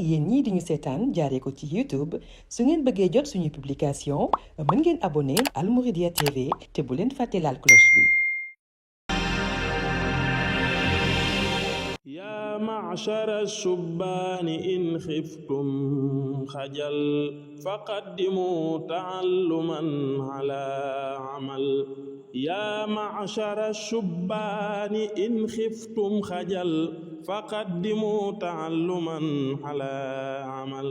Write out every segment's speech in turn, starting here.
yéen ñii di ñu seetaan jaaree ko ci YouTube su ngeen bëggee jot suñu publication mën ngeen abonné Al Mouridiyyah TV te bu leen fàtte laal cloche bi. yaa ma'shara shubbaani in xiftum xajal faqaddimu ta'alluman ala amal yaa ma'shara shubbaani in xiftum xajal faqaddimu ta'alluman ala amal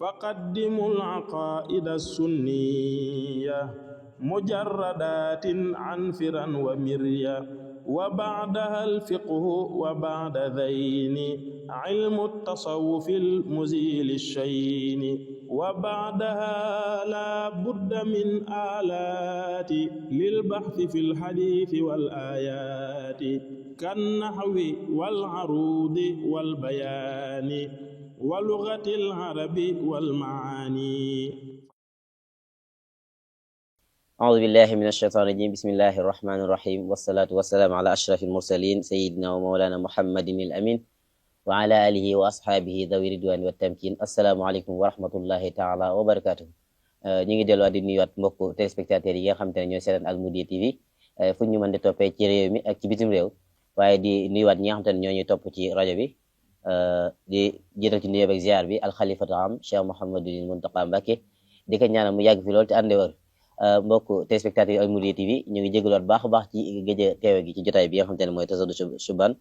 faqaddimu al-aqaa'ida as-sunniyya mujarradatin an firan wa mirya وبعدها الفقه وبعد ذين علم التصوف المزيل الشين وبعدها لا بد من آلات للبحث في الحديث والآيات كالنحو والعروض والبيان ولغة العرب والمعاني. أعوذ بالله من الشيطان الرجيم بسم الله الرحمن الرحيم والصلاة والسلام على أشرف المرسلين سيدنا ومولانا محمد الأمين وعلى آله وأصحابه ذوي الرضوان والتمكين السلام عليكم ورحمة الله تعالى وبركاته. ñu ngi delluwaat di nuyuwaat mbokku téléspectateurs yi nga xam te ne ñooy seetaan Al Mouridiyyah TV fu ñu mën di toppee ci réew mi ak ci bitim réew waaye di nuyuwaat ñi nga xam te ne ñoo ñuy topp ci rajo bi di jiital ci nuyoo ak ziar bi alxalifatu am Cheikh Mouhamadul Muntaqa Mbacké di ko ñaanal mu yàgg fi lool te ànd wër mbokk téléspectateurs yi Al Mouridiyyah TV ñu ngi jégaluwaat baax a baax ci géej a teewe gi ci jotaay bi nga xamante ne mooy Tazawudu Chubban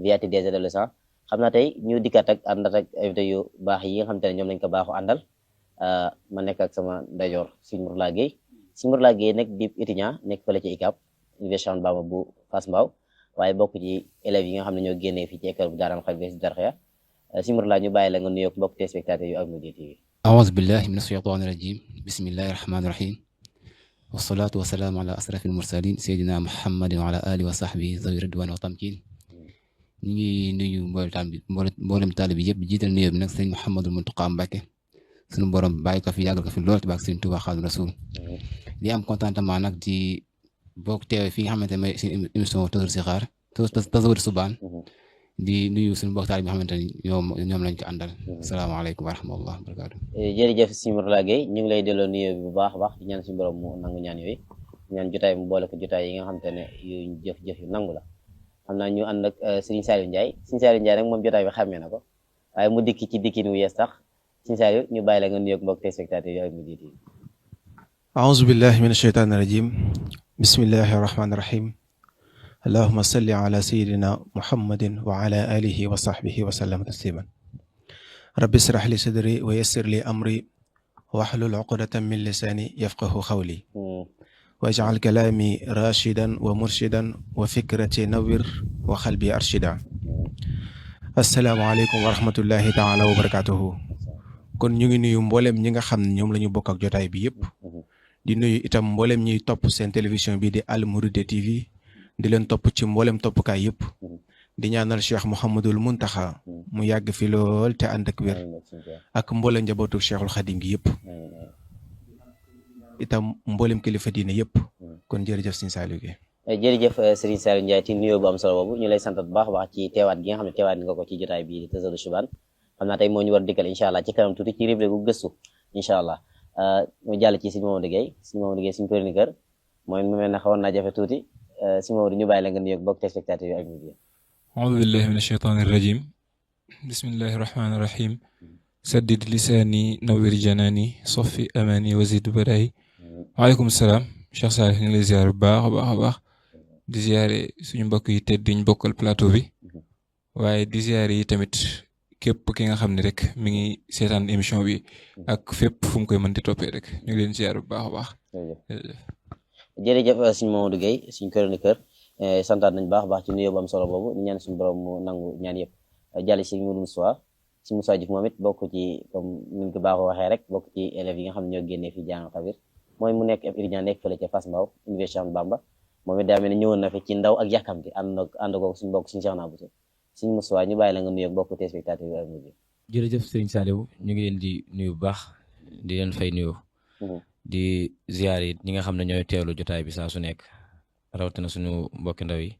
via des adolescents xam naa tey ñu dikkaat ak àndat ak invité yu baax yi nga xamante ne ñoom lañ ko baaxu àndal ma nekk ak sama ndajoor Serigne Mourtalla Gueye Serigne Mourtalla Gueye nag di étudiant nekk fële ci ICAP Université Cheikh Ahmadou Bamba bu Fass Mbao waaye bokk ci élèves yi nga xam ne ñoo génnee fii ci école bu Daaram Xadir si Darxya Serigne Mourtalla ñu bàyyi la nga nuyoog mbokk téléspectateurs yu Al Mouridiyyah TV. أعوذ بالله من الشيطان الرجيم بسم الله الرحمن الرحيم والصلاة والسلام على أشرف المرسلين سيدنا محمد وعلى آله وصحبه ذوي الرضوان والتمكين ñu ngi nuyu mboolem taalibe bi yëpp jiital nuyoo bi nag sëñ Mouhamadul Muntaqa Mbacké suñu borom bàyyi ko fi yàggal ko fi lool te baax sëñ Tuubaa Xaadimu Rasuul di am contentement nag di bokk teewe fi nga xamante ne mooy seen émission Tazawudu Chubban di nuyu suñu mbokk taalibe bi nga xamante ne ñoom lañ ko àndal asalaamaaleykum wa rahmatulah wa barakaatu. jërëjëf Serigne Mourtalla Gueye ñu ngi lay delloo nuyoo bi bu baax a baax di ñaan suñu borom mu nangu ñaan yooyu ñaan jotaay mu boole ko jotaay yi nga xamante ne yu jëf-jëf yu nangu la xam naa ñu ànd ak Serigne Saliou Ndiaye Serigne Saliou Ndiaye nag moom jotaay bi xàmmee na ko waaye mu dikki ci dikkin wu yees tax Serigne Saliou ñu bàyyi la nga nuyoog mbokk téléspectateurs yi Al Mouridiyyah TV. أعوذ بالله من الشيطان الرجيم بسم الله الرحمن الرحيم اللهم صل على سيدنا محمد وعلى آله وصحبه وسلم تسليما رب اشرح لي صدري ويسر لي أمري واحلل عقدة من لساني يفقه قولي واجعل كلامي راشدا ومرشدا وفكرتي نور وقلبي أرشدا السلام عليكم ورحمة الله تعالى وبركاته kon ñu ngi nuyu mboolem ñi nga xam ne ñoom la ñu bokk ak jotaay bi yëpp di nuyu itam mboolem ñuy topp seen télévision bi di Al Mouridiyyah TV di leen topp ci mboolem toppukaay yëpp di ñaanal Cheikh Mouhamadul Muntaxa mu yàgg fi lool te ànd ak wér ak mboolem njabootu Cheikhul Xadim gi yëpp itam mboolem kilifa diine yëpp kon jërëjëf Serigne Saliou Gueye. jërëjëf Serigne Saliou Ndiaye ci nuyoo bu am solo boobu ñu lay sant bu baax a baax ci teewaat gi nga xam ne teewaat nga ko ci jotaay bii di Tazawudu Chubban xam naa tey moo ñu war dikkal incha allah ci kanam tuuti ci rubrique gu gëstu incha allah ñu jàll ci Serigne Mamadou Gueye suñu chroniqueur mooy mu mel ne xawoon naa jafe tuuti Serigne Mamadou ñu bàyyi la nga nuyoog bokk téléspectateurs yi Al Mouridiyyah. أعوذ بالله من الشيطان الرجيم بسم الله الرحمن الرحيم سدد لساني نور جناني صفي أماني وزيد برائي وعليكم السلام Cheikh Salih ñu ngi lay ziar bu baax a baax a baax di ziare suñu mbokk yi tedd ñu bokkal plateau bi waaye di ziare yi tamit képp ki nga xam ne rek mi ngi seetaan émission bi ak fépp fu mu koy mën di toppee rek ñu ngi leen ziar bu baax a baax. jërëjëf Serigne Mamadou Gueye suñu chroniqueur santaat nañ baax baax ci nuyoo bu am solo boobu di ñaan suñu borom mu nangu ñaan yëpp jàll ci Moussa Diouf moom it bokk ci comme ni ñu ko baaxoo waxee rek bokk ci élèves yi nga xam ne ñoo génnee fii jàng xabir mooy mu nekk ab étudiant nekk fële ca Fass Mbao Université Cheikh Ahmadou Bamba moom it daa mel ne ñëwoon na fi ci ndaw ak yàkkamti ànd ko suñu bokk suñu Cheikh naa Bousso suñu Moussa ñu bàyyi la nga nuyoo bokk téléspectateurs yi Al Mouridiyyah. jërëjëf Serigne Saliou ñu ngi leen di nuyu bu baax di leen fay nuyu di ziar yi ñi nga xam ne ñooy teewlu jotaay bi saa su nekk rawatina suñu mbokki ndaw yi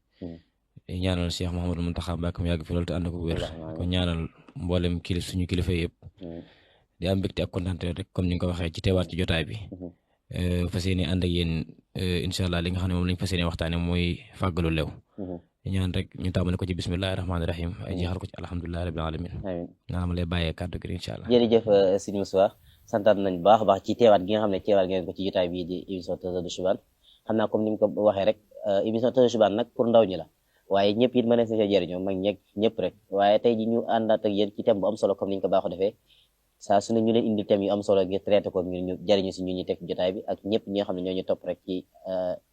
ñaanal Cheikh Mouhamadou Mountakha Mbacké mu yàgg fi loolu te ànd ko wér ko ñaanal mboolem suñu kilifa yëpp di am mbégte ak kontaante rek comme ni nga ko waxee ci teewaat ci jotaay bi fas yéene ànd ak yéen incha allah li nga xam ne moom lañ fas yéene waxtaane mooy fàggalu lew ñaan rek ñu tàmbale ko ci bismillahi rahmaani rahim ay jeexal ko ci alhamdulillahi rabbil alamin naa ma lay bàyyee kàddu gi incha allah. jërëjëf sëñ Moussa santaat nañ baax a baax ci teewaat gi nga xam ne teewaat ngeen ko ci jotaay bii di émission Tazawudu Chubaan xam naa comme ni mu ko waxee rek émission Tazawudu Chubaan nag pour ndaw ñi la waaye ñëpp it mën nañ si jëriñoo mag ñeeg ñëpp rek waaye tey ji ñu àndaat ak yéen ci thème bu am solo comme ni ñu ko baaxoo defee saa su ne ñu leen indi thème yu am solo ngir traité ko ngir ñu jëriñu si ñu ñuy teg jotaay bi ak ñëpp ñi nga xam ne ñoo ñu topp rek ci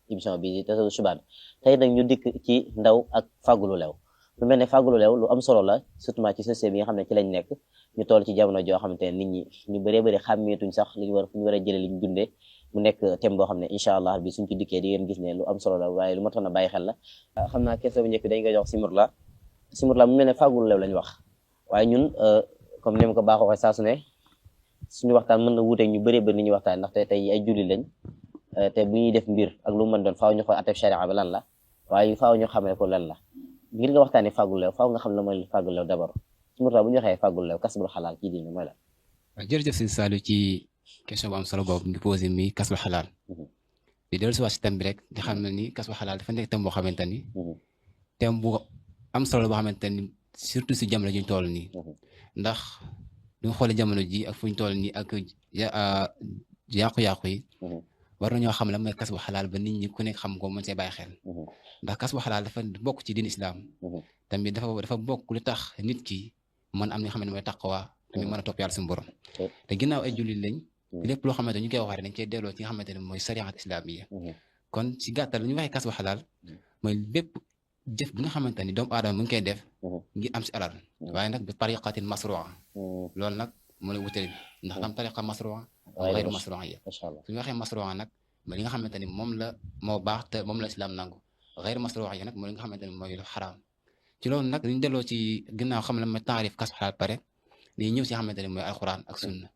émission bi di Tazawudu Chubaan tey nag ñu dikk ci ndaw ak fàggulu lew lu mel ne fàggulu lew lu am solo la surtout ci société bi nga xam ne ci lañ nekk ñu toll ci jamono joo xamante ne nit ñi ñu bëree bëri xàmmeetuñ sax li ñu war fu ñu war a jëlee li ñu dundee mu nekk thème boo xam ne incha allah bi suñ ci dikkee di ngeen gis ne lu am solo la waaye lu ma tax na bàyyi xel la xam naa question bu njëkk bi dañ koy jox Simurla mu mel ne fàggulu lew lañ wax waaye ñun comme ni ma ko baaxoo waxee saa su ne suñu waxtaan mën na wuuteeg ñu bëree bëri ni ñuy waxtaan ndaxte tey ay julli lañ te bu ñuy def mbir ak lu mu mën doon faaw ñu xool ateb sharia ba lan la waaye faaw ñu xamee ko lan la ngir nga waxtaanee fàggulu lew faaw nga xam la mooy fàggulu lew d'abord Simurla bu ñu waxee fàggulu lew kasbul xalaal ci diine mooy la. jërëjëf sëñ Saliou ci question bu am solo boobu ngi posé mi kasbul xalaal di dellu si waat si thème bi rek di xam ne ni kasbul xalaal dafa nekk thème boo xamante ni thème bu am solo boo xamante ni surtout si jamono ji ñu toll nii ndax du xoolee jamono ji ak fu ñu toll nii ak yàqu-yàqu yi war nañoo xam la mooy kasbu xalaal ba nit ñi ku nekk xam ko mën see bàyyi xel ndax kasbu xalaal dafa bokk ci diin islam tamit dafa bokk lu tax nit ki mën am li nga xam ne mooy taqwa tamit mën a topp yàlla suñu borom te ginnaaw ay jullit lañ lépp loo xamante ñu koy waxee dañ koy delloo ci nga xamante ne mooy sariat islamiyya kon ci gàttal lu ñu waxee kasbu xalaal mooy bépp jëf bi nga xamante ni doomu aadama mu ngi koy def ngir am si alal waaye nag bi tariqatin masrua loolu nag moo lay wutale ndax am tariqa masrua xayru masrua yi suñu waxee masrua nag mooy li nga xamante ni moom la moo baax te moom la islam nangu xayru masrua yi nag mooy li nga xamante ni mooy lu xaraam ci loolu nag dañu delloo ci ginnaaw xam ne mooy taarif kasbu xalaal pare dañuy ñëw si nga xamante ni mooy alquran ak sunna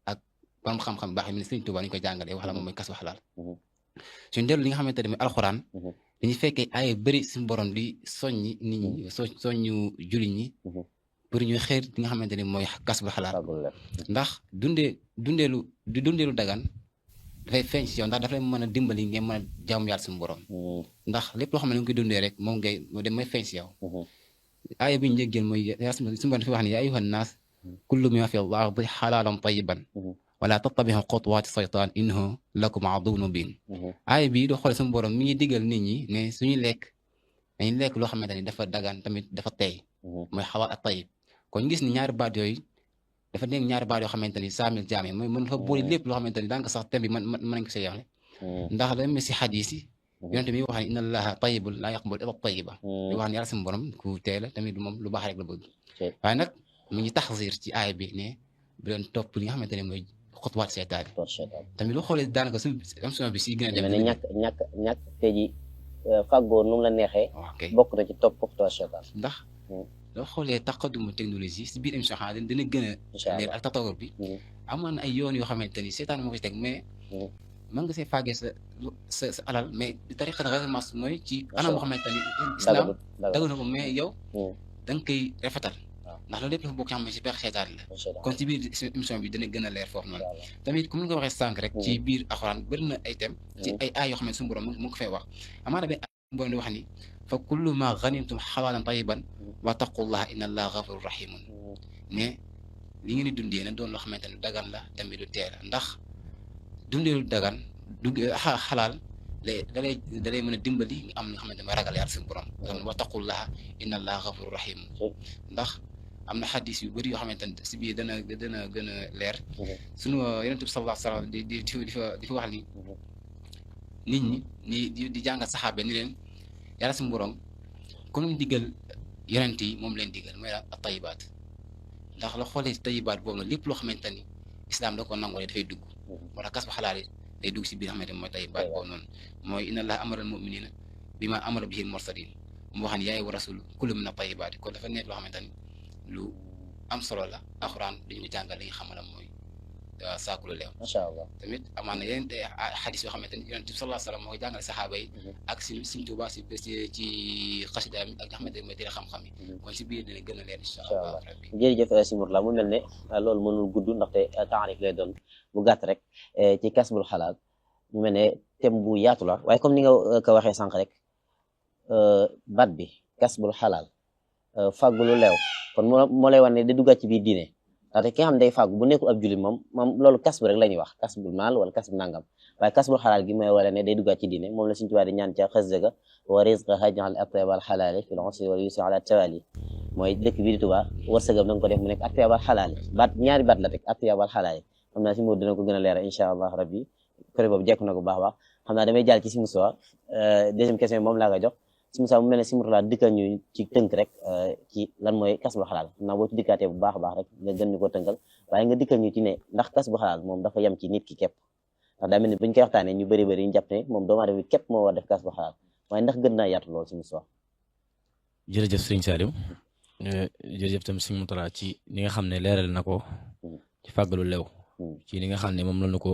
ak borom xam-xam baax yi ne Sëriñ Tuubaa ñu koy jàngalee wax la moom mooy kasbu xalaal suñu delloo li nga xamante ni mooy alquran dañuy fekkee ay bëri suñu borom di soññi nit ñi soññu jullit ñi pour ñu xeer li nga xamante ni mooy kasbu xalaal ndax dundeelu dagan dafay feeñ si yow ndax dafa mën a dimbali ngeen mën a jaamu yàlla suñu borom ndax lépp loo xam ne nga koy dundee rek moom ngay mooy feeñ si yow aaya bi ñu njëggeel mooy suñu borom dafa wax ne yaa ayyuhan naas kullu mimma fi l-ardi halaalan tayyiban wala tattabi'u xutuwaati saytaan innahu lakum aduwwun mubiin aaya bi doo xoole suñu borom mi ngi digal nit ñi ne suñu lekk dañuy lekk loo xamante ni dafa dagan tamit dafa tey mooy xalaal ak tayyib kon gis ni ñaari baat yooyu dafa nekk ñaari baat yoo xamante ni saamil jaame mooy mën fa boole lépp loo xamante ni daanaka sax thème bi mën nañ ko see yaxle ndax la mel si xadiis yi yonente bi wax ne inna allaha tayyibun laa yaqbalu illa tayyiba di wax ne yàlla suñu borom ku tey la tamit moom lu baax rek la bëgg waaye nag mu ngi taxzir ci aaya bi ne bu leen topp li nga xamante ne mooy xutuwaat seytaane tamit loo xoolee daanaka suñu émission bi si gën a dem ne ñàkk tey ji fàggoo nu mu la neexee bokk na ci topp xutuwaat seytaane ndax loo xoolee taqadumu technologie si biir émission xanaa dina gën a leer ak tatawur bi amoon na ay yoon yoo xamante ni seytaane moo ko si teg mais mën nga see fàggee sa alal mais tariqa ramas mooy ci anam boo xamante ni islam dagu na ko mais yow da nga koy rafetal ndax loolu lépp dafa bokk xam ne si pexe seytaan la kon ci biir émission bi dana gën a leer foofu noonu tamit comme ni nga ko waxee sànq rek ci biir alxuraan bëri na ay thème ci ay aay yoo xam ne suñu borom mu ko fay wax amaana benn suñu borom di wax ni fa kullu ma ghanimtum halalan tayyiban wattaqullaha inna allaha ghafurur rahimun ne li ngeen di dundee na doon loo xamante ne dagan la tamit du teel ndax dundee lu dagan xalaal dalay mën a dimbali nga am li nga xamante ne mooy ragal yàlla suñu borom xam ne wattaqullaha inna allaha ghafurur rahim ndax am na xadis yu bëri yoo xamante ne si biir dana gën a leer suñu yonent bi sallallahu alayhi wa sallam di fa wax ni nit ñi di jàngal saxaabe ni leen yàlla suñu borom comme ñu diggal yonent yi moom leen diggal mooy a tayibaat ndax la xoolee tayibaat boobu nag lépp loo xamante ni islam da ko nangoo dafay dugg moo tax kas ba xalaal yi day dugg si biir xamante ne mooy tayibaat boobu noonu mooy inna allaha amara al muminina bima amara bihi al mursalin mu wax ne yaay wa rasul kullu min at-tayyibaat kon dafa nekk loo xamante ni lu am solo la alxuraan dañu jàngal li nga xamala mooy sàkku lu leew. macha allah tamit amaan na yeneen xadis yoo xamante ni yonent bi sallallahu alayhi wa sallam moo jàngale saxaaba yi ak si Sëriñ Tuubaa si ci xasidaam ak nga xamante ne mooy téere xam-xam yi kon si biir dina gën a leer incha allah rabbi. jërëjëf si Mourtalla mu mel ne loolu mënul gudd ndaxte taarif lay doon bu gàtt rek ci kasbul xalaal mu mel ne thème bu yaatu la waaye comme ni nga ko waxee sànq rek baat bi kasbul xalaal fàggu lu leew kon moo lay wan ne da duggaat ci biir diine ndaxte ki nga xam ne day fàggu bu nekkul ab jullit moom loolu kasbu rek la ñuy wax kasbul maal wala kasbu nangam waaye kasbul xalaal gi mooy wala ne day duggaat ci diine moom la Sëriñ Tuubaa di ñaan ca xës dëgga wa rizqaha ja'al atyabal xalaali fil usri wal yusri ala tawali mooy dëkk bii di Tuubaa wërsëgam na nga ko def mu nekk atyabal xalaali ñaari baat la teg atyabal xalaali xam naa si Mour dina ko gën a leeral incha allah rabbi côté boobu jekk na ko baax xam naa damay jàll ci si Moussa deuxième question moom laa koy jox si Moussa mu mel ne si Mourtalla dikkal ñu ci tënk rek ci lan mooy kasbul xalaal xam naa boo ci dikkaatee bu baax a baax rek nga gën ñu ko tënkal waaye nga dikkal ñu ci ne ndax kasbul xalaal moom dafa yem ci nit ki képp ndax daa mel ni buñ koy waxtaanee ñu bëri ñu jàpp ne moom doomu aadama bi képp moo war def kasbul xalaal waaye ndax gën naa yaatu lool si Moussa. jërëjëf sëriñ Salim jërëjëf tam sëriñ Mourtalla ci li nga xam ne leeral na ko ci fàggalu lew ci li nga xam ne moom la ko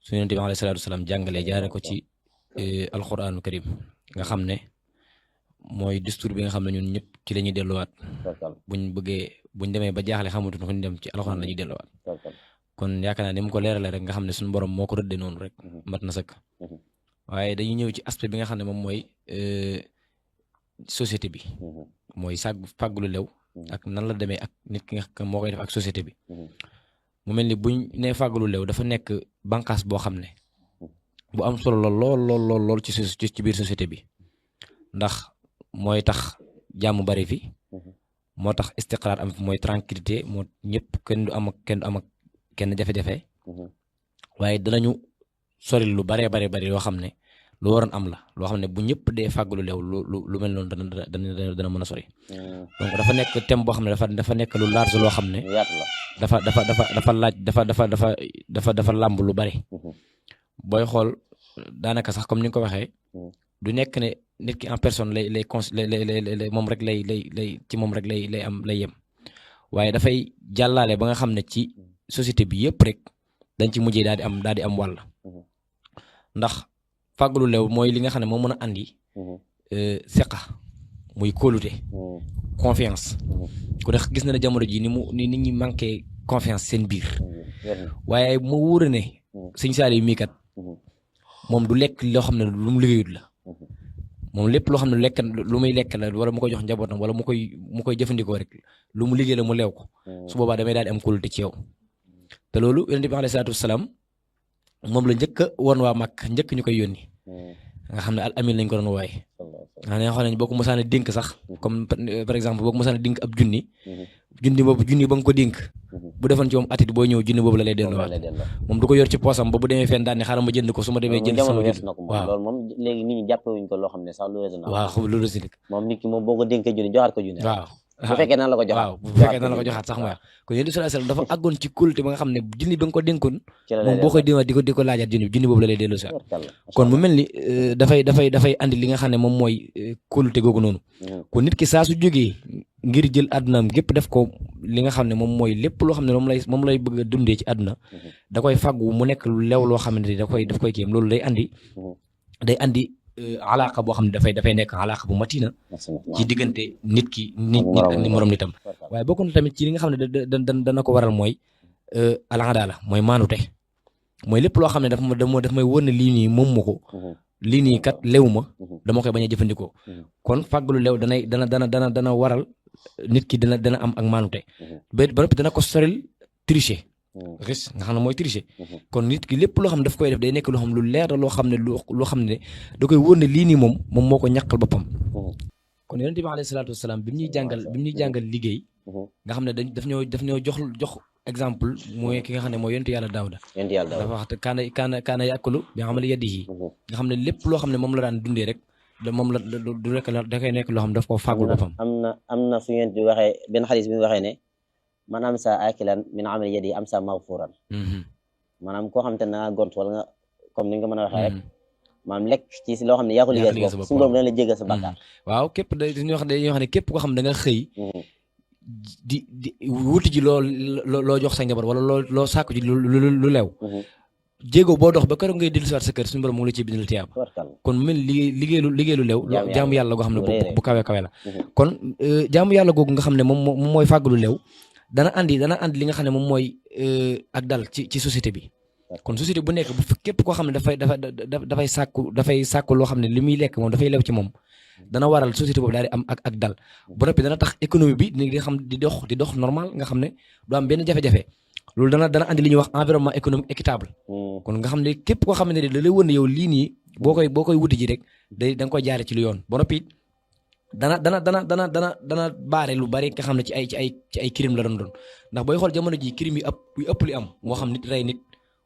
suñu Yonent bi alayhi salaatu wasalaam jàngalee jaare ko ci alquraanu karim nga xam ne mooy distur bi nga xam ne ñun ñëpp ci la ñuy delluwaat buñ demee ba jaaxle xamatuñ fu ñu dem ci alxuraan la ñuy delluwaat kon yaakaar naa ni mu ko leeralee rek nga xam ne suñu borom moo ko rëddee noonu rek mat na sëkk waaye dañuy ñëw ci aspect bi nga xam ne moom mooy société bi mooy fàggulu lew ak nan la demee ak nit ki nga moo koy def ak société bi mu mel ni buñ nee fàggulu lew dafa nekk bànqaas boo xam ne bu am solo lool ci biir société bi ndax mooy tax jàmm bari fi moo tax istiqraar am fi mooy tranquillité moo ñëpp kenn du am ak kenn jafe-jafe waaye danañu sori lu baree bari loo xam ne lu waroon am la loo xam ne bu ñëpp dee fàggulu leew lu mel noonu dana mën a sori donc dafa nekk thème boo xam ne dafa nekk lu large loo xam ne dafa làmb lu bari booy xool daanaka sax comme ni nga ko waxee du nekk ne nit ki en personne lay moom rek lay ci moom rek lay yem waaye dafay jàllaale ba nga xam ne ci société bi yëpp rek dañ ci mujjee daal di am wàll ndax fàggulu lew mooy li nga xam ne moo mën a andi seqa muy kóolute confiance ku def gis na ne jamono ji ni nit ñi manqué confiance seen biir waaye mu wóor ne sëñ Saliou mii kat moom du lekk loo xam ne lu mu liggéeyut la moom lépp loo xam ne lu muy lekk la wala mu koy jox njabootam wala mu koy jëfandikoo rek lu mu liggéey la mu leew ko su boobaa damay daal di am kóolute ci yow te loolu yonent bi alayhi salaatu wasalaam moom la njëkk a woon waa Makka njëkk ñu koy yónni nga xam ne al amin lañ ko doon wooye nga xam ne boo ko mosaan a dénk sax comme par exemple boo ko mosaan a dénk ab junni ba nga ko dénk bu defoon ci moom atit boo ñëw junni boobu la lay delloowaat moom du ko yor ci poosam ba bu demee fenn daal ne xaaral ma jënd ko su ma demee jënd sama jënd waaw loolu moom léegi nit ñi jàppewuñ ko loo xam ne sax lu raisonnable waaw lu raisonnable moom nit ki moom boo ko dénkee junni joxaat ko junni waaw bu fekkee nan la ko joxaat waaw bu fekkee nan la ko joxaat sax ma kon yéen sallallahu alayhi wasallam dafa àggoon ci kóolute ba nga xam ne junni ba nga ko dénkoon moom boo koy dénkaat di ko laajaat junni boobu la lay delloo si kon mu mel ni dafay andi li nga xam ne moom mooy kóolute googu noonu kon nit ki saa su jógee ngir jël àddunaam gépp def ko li nga xam ne moom mooy lépp loo xam ne moom lay bëgg a dundee ci àdduna da koy fàggu mu nekk lu lew loo xamante ni daf koy kéem loolu day andi alaaka boo xam ne dafay nekk alaaka bu matina ci diggante nit ak ni morom nitam waaye bokk na tamit ci li nga xam ne dana ko waral mooy al'adaala mooy maanute mooy lépp loo xam ne daf may wër ne lii nii moom ma ko lii nii kat lew ma dama koy bañ a jëfandikoo kon fàggalu lew dana waral nit ki dana am ak maanute ba noppi dana ko soril tricher risque nga xam ne mooy tricher kon nit ki lépp loo xam ne daf koy def day nekk loo xam lu leer loo xam ne da koy wóor ne lii nii moom moo ko ñàkkal boppam kon yonent bi alayhi salaatu wasalaam bi mu ñuy jàngal liggéey nga xam ne daf ñoo jox exemple mooy ki nga xam ne mooy yonent yàlla Daawuda dafa wax te kaana yàkkulu bi amali yadihi nga xam ne lépp loo xam ne moom la daan dundee rek moom la du rek da koy nekk loo xam ne daf koo fàggul boppam am na fu yonent bi waxee benn xadis bi mu waxee ne man am sa akilan min amali yadihi am sa maghfuran maanaam koo xam te ne da nga gont wala nga comme ni nga mën a waxee rek maanaam lekk ci si loo xam ne yaa ko liggéey sa bopp suñu borom dana la jéggal sa bàkkaar waaw képp dañoo xam ne képp koo xam ne da nga xëy di wuti ji loo jox sa njaboot wala loo sàkku ji lu leew jéego boo dox ba keroog ngay dellu siwaat sa kër suñu borom mu ngi la ci bindal tiyaab kon mu mel liggéey lu leew jaamu yàlla goo xam ne bu kawe kawe la kon jaamu yàlla googu nga xam ne moom mooy fàgg lu leew dana andi li nga xam ne moom mooy ak dal ci société bi kon société bu nekk bu képp koo xam ne dafay sàkku loo xam ne li muy lekk moom dafay lew ci moom dana waral société boobu daal di am ak dal bu noppi dana tax économie bi di xam di dox normal nga xam ne du am benn jafe-jafe loolu dana andi li ñuy wax environnement économique équitable kon nga xam ne képp koo xam ne da lay wën ne yow lii nii boo koy wuti ji rek da nga koy jaare ci lu yoon ba noppi dana baare lu bari nga xam ne ci ay crime la doon ndax booy xool jamono ji crime yi ëpp li am moo xam nit rey nit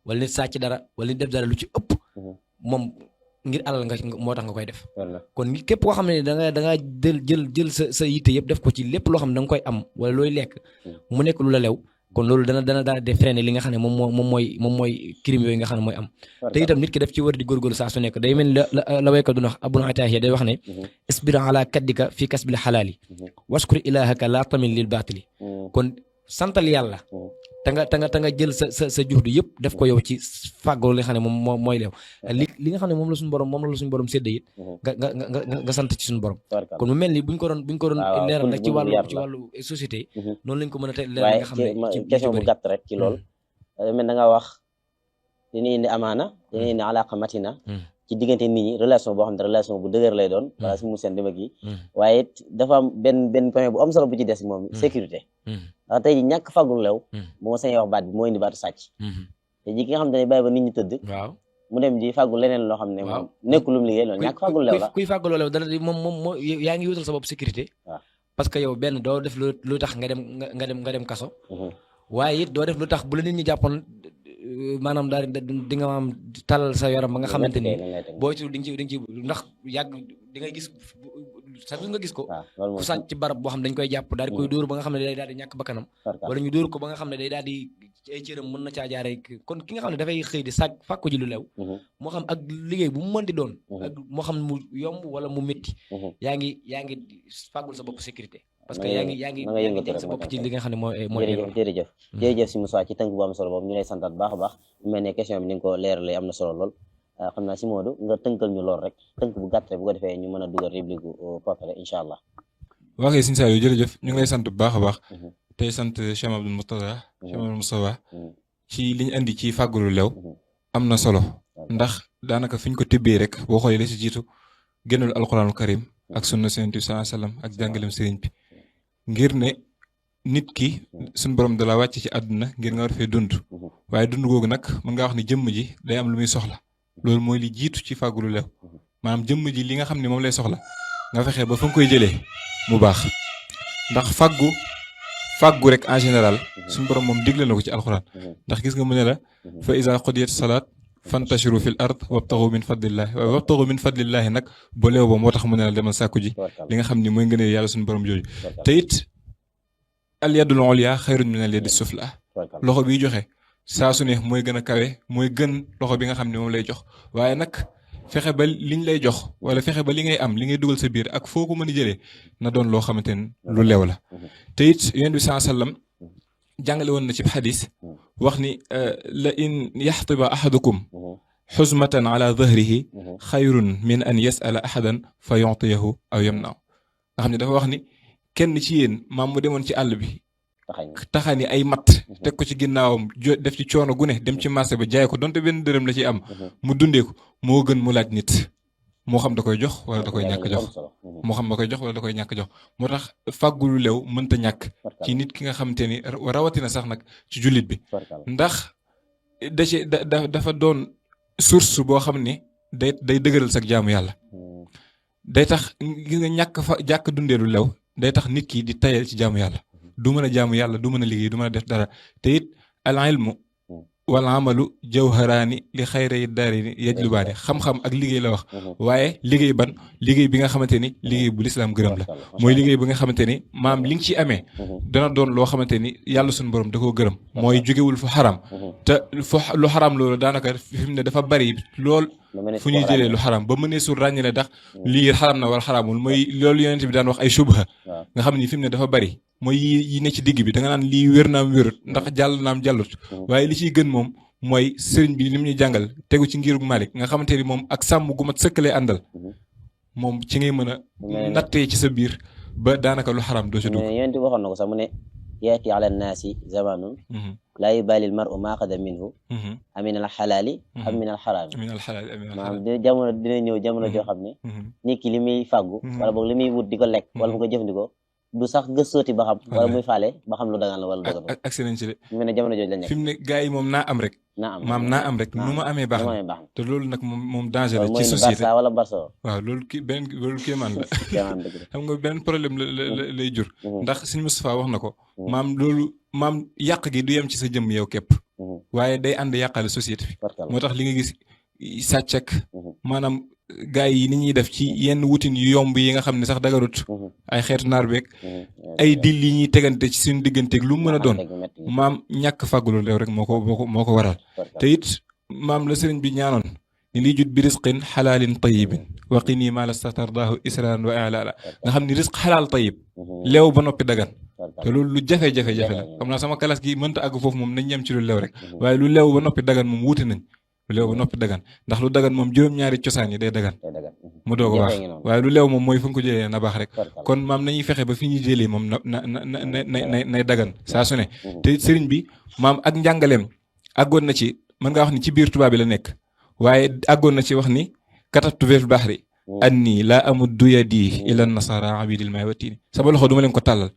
wala nit sàcc dara wala nit def dara lu ci ëpp moom ngir alal nga moo tax nga koy def kon képp koo xam ne da nga jël sa yitte yëpp def ko ci lépp loo xam ne da nga koy am wala looy lekk mu nekk lu la lew kon loolu dana daal di freiner li nga xam ne moom mooy crime yooyu nga xam ne mooy am te itam nit ki def ci war di góorgóorlu saa su nekk day mel ni la waykat du wax Abul Atahiya day wax ne isbir ala kaddika fi kasbil xalaali washkur ilahaka la tamil lil baatili kon santal yàlla te nga jël sa juhdu yëpp def ko yow ci fàggoo li nga xam ne moom mooy leew li nga xam ne moom la suñu borom sédde it nga sant ci suñu borom kon mu mel ni buñ ko doon leeral rek ci wàllu société noonu lañ ko mën a tey leeral nga xam ne ci question bu gàtt rek ci loolu mel da nga wax dina indi amaana dina indi alaqa matina ci diggante nit ñi relation boo xam ne relation bu dëgër lay doon wala si mu seen dem ak yi waaye it dafa am benn point bu am solo bu ci des moom sécurité ndax tey ji ñàkk fàggul lew bu ma sañee wax baat bi moo indi baatu sàcc te ji ki nga xam ne bàyyi ba nit ñi tëdd mu dem di fàggul leneen loo xam ne moom nekkul lu mu liggéey loolu ñàkk fàggul lew la kuy fàggul lew dara moom yaa ngi wutal sa bopp sécurité parce que yow benn doo def lu tax nga dem kaso waaye it doo def lu tax bu la nit ñi jàppoon maanaam daal di nga am talal sa yaram ba nga xamante ni boo ci di nga ci ndax yàgg di nga gis sax nga gis ko ku sàcc ci barab boo xam dañ koy jàpp daal di koy dóor ba nga xam ne day daal di ñàkk bakkanam wala ñu dóor ko ba nga xam ne day daal di ay cëram mën na caa jaare kon ki nga xam ne dafay xëy di sàcc fàkku ji lu lew moo xam ak liggéey bu mu mën di doon ak moo xam mu yomb wala mu métti yaa ngi fàggul sa bopp sécurité parce que yaa ngi teg sa bopp ci li nga xam ne mooy jërëjëf si Moussa ci tënk bu am solo boobu ñu lay santaat baax a baax mu mel ne question bi ni nga ko leeralee am na solo lool xam naa si Modou nga tënkal ñu lool rek tënk bu gàtt rek bu ko defee ñu mën a dugal rubrique portrait incha allah waxee Sëñ Saliou jërëjëf ñu ngi lay sant bu baax a baax tey sant Cheikh Abdoul Moustapha ci li ñu andi ci fàggulu lew am na solo ndax daanaka fi ñu ko tibbee rek boo xoolee la si jiitu génnul alquranul karim ak sunna Yonent bi sallallahu alayhi wasallam ak jàngalem sëriñ bi ngir ne nit ki suñu borom da la wàcc ci àdduna ngir nga war fee dund waaye dund googu nag mën ngaa wax ne jëmm ji day am lu muy soxla loolu mooy li jiitu ci fàggulu lew maanaam jëmm ji li nga xam ne moom lay soxla nga fexe ba fa nga koy jëlee mu baax ndax fàggu rek en général suñu borom moom digle na ko ci alxuraan ndax gis nga mu ne la fa iza qudiyat salaat fantashiru fil ard wabtaxu min fadlillahi waaye wabtaxu min fadlillahi nag ba leew ba moo tax mu ne la demal sàkku ji li nga xam ni mooy ngëneel yàlla suñu borom jooju te it al yadul ulya xayrun min al yadi sufla loxo biy joxe saa su ne mooy gën a kawe mooy gën loxo bi nga xam ne moom lay jox waaye nag fexe ba liñ lay jox wala fexe ba li ngay am li ngay dugal sa biir ak foo ko mën a jëlee na doon loo xamante ne lu leew la te it Yonent bi sallallahu alayhi wasallam jàngale woon na ci xadis wax ni la in yaxtiba ahadukum xuzmatan ala dhahrihi xayrun min an yasala ahadan fa yu'tiyahu aw yamna'u nga xam ne dafa wax ni kenn ci yéen maam mu demoon ci àll bi taxani ay matt teg ko ci ginnaawam def ci coono gu ne dem ci marché ba jaay ko donte benn dërëm la ci am mu dundee ko moo gën mu laaj nit moo xam da koy jox wala da koy ñàkk jox moo xam da koy jox wala da koy ñàkk jox moo tax fàggulu lew mënta ñàkk ci nit ki nga xamante ni rawatina sax nag ci jullit bi ndax dafa doon source boo xam ne day dëgëral sax jaamu yàlla day tax gis nga jàkk dundee lu lew day tax nit ki di tayal ci jaamu yàlla du mën a jaamu yàlla du mën a liggéey du mën a def dara te it al ilmu wal amalu jawharaani li xayri daarini yajlubaani xam-xam ak liggéey la wax waaye liggéey bi nga xamante ni liggéey bu lislaam gërëm la mooy liggéey bi nga xamante ni maam li nga ci amee dana doon loo xamante ni yàlla suñu borom da koo gërëm mooy jógewul fu xaram te fu lu xaram loolu daanaka fi mu ne dafa bari lool fu ñuy jëlee lu xaram ba mënee su ràññale ndax lii xaram na wala xaramul mooy loolu yonent bi daan wax ay subha nga xam ni fi mu ne dafa bari mooy yi ne ci digg bi da nga naan lii wér naam wérut ndax jàll naam jàllut waaye li ciy gën moom mooy sëriñ bi li mu ñuy jàngal tegu ci ngirug Malik nga xamante ni moom ak sàmm gu mat sëkkalee àndal moom ci ngay mën a nattee ci sa biir ba daanaka lu xaram doo ci dugg. yonent bi waxoon na ko sax mu ne yaati ala naasi zamanun laa yubaali al mar'u maa axada minhu amin al xalaali am min al xaraami maanaam jamono dina ñëw jamono joo xam ne nit ki li muy fàggu wala boog li muy wut di ko lekk wala mu ko jëfandikoo du sax gëstooti ba xam wala muy faale ba xam lu dagaan la wala dagan ak seen ci de mu ne jamono jooju la nekk fi mu ne gars yi moom naa am rek naa am rek nu ma amee baax na te loolu nag moom danger la ci société Barça wala Barça waaw loolu kéemaan la xam nga beneen problème lay jur ndax Sëñ Moustapha wax na ko maam yàq gi du yem ci sa jëmm yow képp waaye day ànd yàqale société bi moo tax li nga gis sàcc ak maanaam gars yi ni ñuy def ci yenn wutin yu yomb yi nga xam ne sax dagarut ay xeetu naar beeg ay dil yi ñuy tegante ci suñu digganteeg lu mu mën a doon maam ñàkk fàggulu leew rek moo ko waral te it maam la sëriñ bi ñaanoon ni liy jut bi risqin xalaalin tayibin waqini ma la statardaahu israan wa alala nga xam ni risq xalaal tayib leew ba noppi dagan te loolu lu jafe-jafe la xam naa sama classe gi mënta àgg foofu moom nañ ñem ci lu leew rek waaye lu leew ba noppi dagan moom wuute nañ lu leew ba noppi dagan ndax lu dagan moom juróom-ñaari cosaan yi day dagan mu doog a baax waaye lu leew moom mooy fu nga ko jëlee na baax rek kon maam nañuy fexe ba fi ñuy jëlee moom nay dagan saa su ne te sëriñ bi maam ak njàngaleem àggoon na ci mën ngaa wax ni ci biir tubaab bi la nekk waaye àggoon na ci wax ni katabtu fil bahri anni laa amuddu yadi ila nasara abidil may watini sama loxo duma leen ko tàllal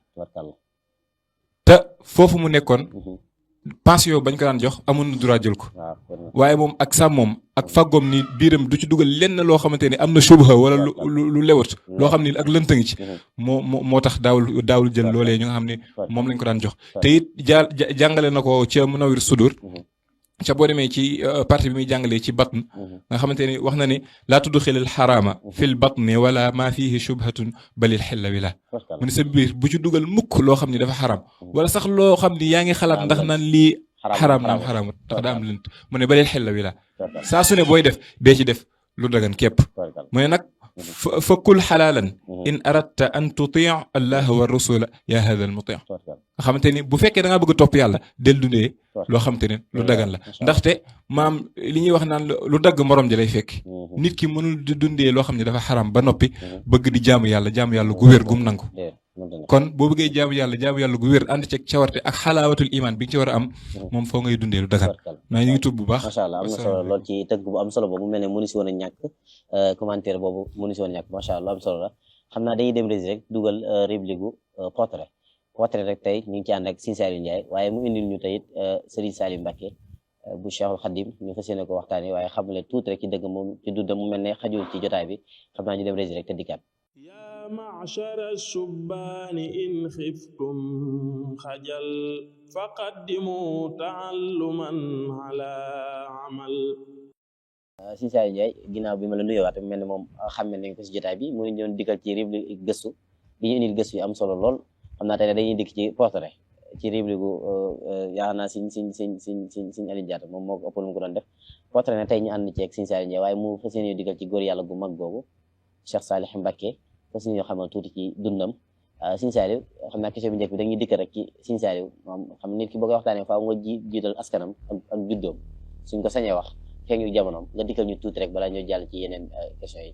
te foofu mu nekkoon pension bañ ko daan jox amoon na droit jël ko waaye moom ak sàmmoom ak fàggoom ni biiram du ci dugal lenn loo xamante ni am na subha wala lu lewat loo xam ni ak lënt ngi ci moo tax daawul jël loolee ñu nga xam ne moom lañ ko daan jox te it jàngale na ko ca Munawwir Sudur ca boo demee ci partie bi muy jàngalee ci batn nga xamante ni wax na ni laa tudxilil xaraama fil batni wala maa fihi shubhatun balil xilla wi la mu ne sa biir bu ci dugal mukk loo xam ni dafa xaram wala sax loo xam ni yaa ngi xalaat ndax naan lii xaram naam xaramut ndax daa am lënt mu ne balil xilla wi la saa su ne booy def dee ci def lu dagan képp mu ne nag fa kul xalaalan in aradta an tuti allah wa rasula ya hada al muti nga xamante ni bu fekkee da ngaa bëgg a topp yàlla del dundee loo xamante ne lu dagan la ndaxte maam li ñuy wax naan lu dagg morom ji lay fekk nit ki mënul di dundee loo xam ne dafa xaram ba noppi bëgg di jaamu yàlla gu wér gum nangu kon boo bëggee jaamu yàlla gu wér ànd ceeg cawarte ak xalaawatul iman bi nga ci war a am moom foo ngay dundee lu dagan naa ñu ngi tudd bu baax macha allah am na solo lool ci tëgg bu am solo boobu mel ne mënu si woon a ñàkk commentaire boobu mënu si woon a ñàkk macha allah am solo la xam naa dañuy dem rési rek dugal rubrique gu portrait rek tey ñu ngi ci ànd ak Serigne Saliou Ndiaye waaye mu indil ñu tey it Serigne Saliou Mbacké bu Cheikhul Khadim ñu fas yéene ko waxtaanee waaye xamale tuuti rek ci dëgg moom ci dundam mu mel ne xajul ci jotaay bi xam naa ñu dem rési rek te dikkaat معشر الشبان إن خفتم خجل فقدموا تعلما على عمل Serigne Saliou Ndiaye ginnaaw bi ma la nuyoowaat mel ne moom xamme nañ ko si jotaay bi mu ngi doon dikkal ci rubrique gëstu di ñu indil gëstu yu am solo lool xam naa tey dañuy dikk ci portrait ci rubrique gu yaakaar naa Serigne Aliou Diatta moom moo ko ëpp lu mu ko doon def portrait ne tey ñu ànd ci ak Serigne Saliou Ndiaye waaye mu fas yéene dikkal ci góor yàlla gu mag googu Cheikh Saliou Mbacké fas yéene xamal tuuti ci dundam Serigne Saliou xam naa question bi njëkk bi dañuy dikk rek ci Serigne Saliou moom xam nit ki boo koy waxtaanee faaw nga jiital askanam ak juddoom suñ ko sañee wax feeñ yu jamonoom nga dikkal ñu tuuti rek balaa ñoo jàll ci yeneen question yi.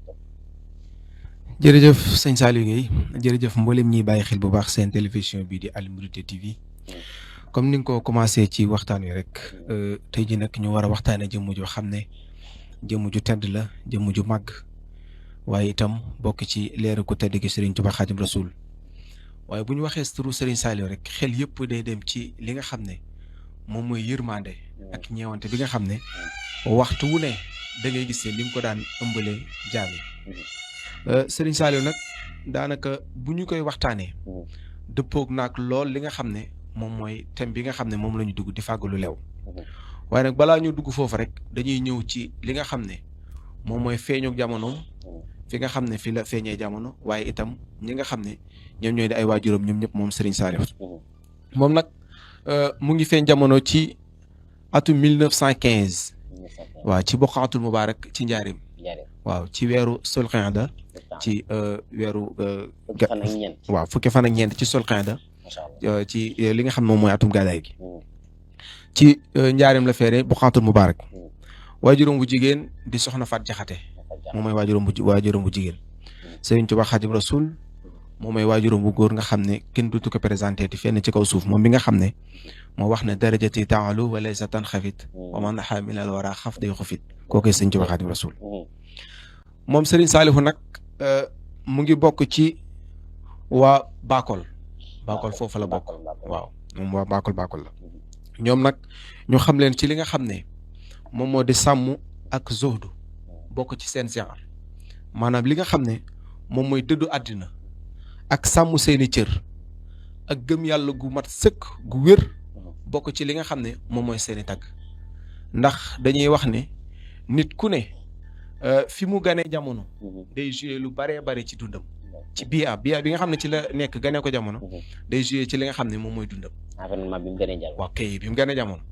jërëjëf sëñ Saliou Guèye jërëjëf mboolem ñiy bàyyi xel bu baax seen télévision bii di Al Mouridiyyah TV comme ni nga ko commencé ci waxtaan wi rek tey ji nag ñu war a waxtaanee jëmm joo xam ne jëmm ju tedd la jëmm ju màgg waaye itam bokk ci leeru ku tedd gi Serigne Touba Khadim Rasoul waaye bu ñu waxee turu Serigne Saliou rek xel yëpp day dem ci li nga xam ne moom mooy yërmande ak ñeewante bi nga xam ne waxtu wu ne da ngay gis ne li mu ko daan ëmbalee jaam yi Serigne Saliou nag daanaka bu ñu koy waxtaanee dëppoog naag lool li nga xam ne moom mooy thème bi nga xam ne moom la ñu dugg di fàggalu lew waaye nag balaa ñu dugg foofu rek dañuy ñëw ci li nga xam ne moom mooy feeñu jamono fi nga xam ne fi la feeñee jamono waaye itam ñi nga xam ne ñoom ñooy di ay waajuram ñoom ñëpp moom Serigne Saliou moom nag mu ngi feeñ jamono ci atum 1915 waaw ci Buqaatul Mubaarak ci njaarim waaw ci weeru Sulqaada ci weeru waaw fukki fan ak ñeent ci Sulqaada ci li nga xam ne moom mooy atum gàddaay gi ci njaarim la feere Buqaatul Mubaarak waajuram bu jigéen di soxna Faat Jaxate moom mooy waajuram bu jigéen Sëriñ Tuubaa Xaadimu Rasuul moom mooy waajuram bu góor nga xam ne kenn dutu ko présenté ti fenn ci kaw suuf moom mi nga xam ne moo wax ne darajati taalu wa laysa tanxafit wa man naxa min al wara xaf day xufit kookoy Sëriñ Tuubaa Xaadimu Rasuul moom Sëriñ Saalihu nag mu ngi bokk ci waa Bakol foofu la bokk waaw moom waa Bakol la ñoom nag ñu xam leen ci li nga xam ne moom moo di sàmm ak zuhdu bokk ci seen genre maanaam li nga xam ne moom mooy dëddu àddina ak sàmm seeni cër ak gëm yàlla gu mat sëkk gu wér bokk ci li nga xam ne moom mooy seeni tagg ndax dañuy wax ne nit ku ne fi mu ganee jamono day joué lu baree bare ci dundam ci bi nga xam ne ci la nekk ganee ko jamono day joué ci li nga xam ne moom mooy dundam environnement bi mu gënee jamono waaw kay bi mu gënee jamono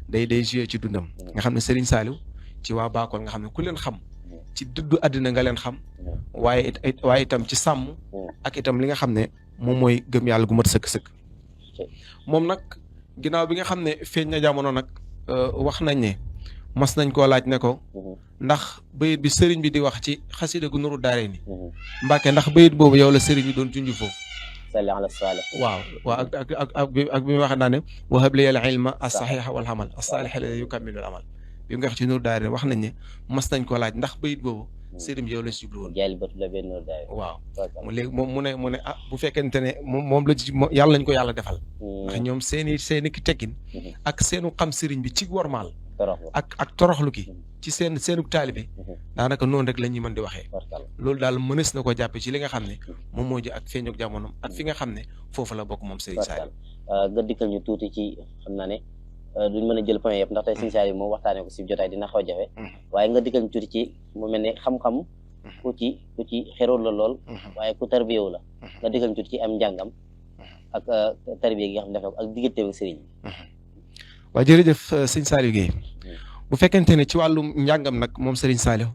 day joué ci dundam nga xam ne Serigne Saliou ci waa Bakol nga xam ne ku leen xam ci dëddu àddina nga leen xam waaye itam ci sàmm ak itam li nga xam ne moom mooy gëm yàlla gu mat sëkk-sëkk moom nag ginnaaw bi nga xam ne feeñ na jamono nag wax nañ ne mas nañ koo laaj ne ko ndax bayit bi sëriñ bi di wax ci xasida gu nuru daare ni Mbàkke ndax bayit boobu yow la sëriñ bi doon junj foofu salli ala salih waaw ak bi mu wax naa ne wahab li al ilma as-sahiha wal amal as-salih alladhi yukammilu al amal bi nga wax ci nuru daare wax nañ ne mas nañ koo laaj ndax bayit boobu sëriñ bi yow la si jublu woon waaw léegi mu ne ah bu fekkente ne moom la ci yàlla lañ ko yàlla defal ndax ñoom seeni ki teggin ak seenu xam sëriñ bi ci wormaal ak toroxlu ki ci seenu taalibe daanaka noonu rek la ñuy mën di waxee loolu daal mënees na ko jàppe ci li nga xam ne moom moo ji ak feeñuk jamonom ak fi nga xam ne foofu la bokk moom Serigne Saliou nga dikkal ñu tuuti ci xam naa ne duñ mën a jël point yëpp ndax tey Serigne Saliou moom waxtaanee ko si jotaay dina xaw a jafe waaye nga dikkal ñu tuuti ci mu mel ne xam-xam ku ci xerool la lool waaye ku tarbiyewu la nga dikkal ñu tuuti ci am njàngam ak tarbiye gi nga xam ne def na ko ak diggante ak sëriñ bi waaw jërëjëf sëñ Saliou Guèye bu fekkente ne ci wàllum njàngam nag moom Serigne Saliou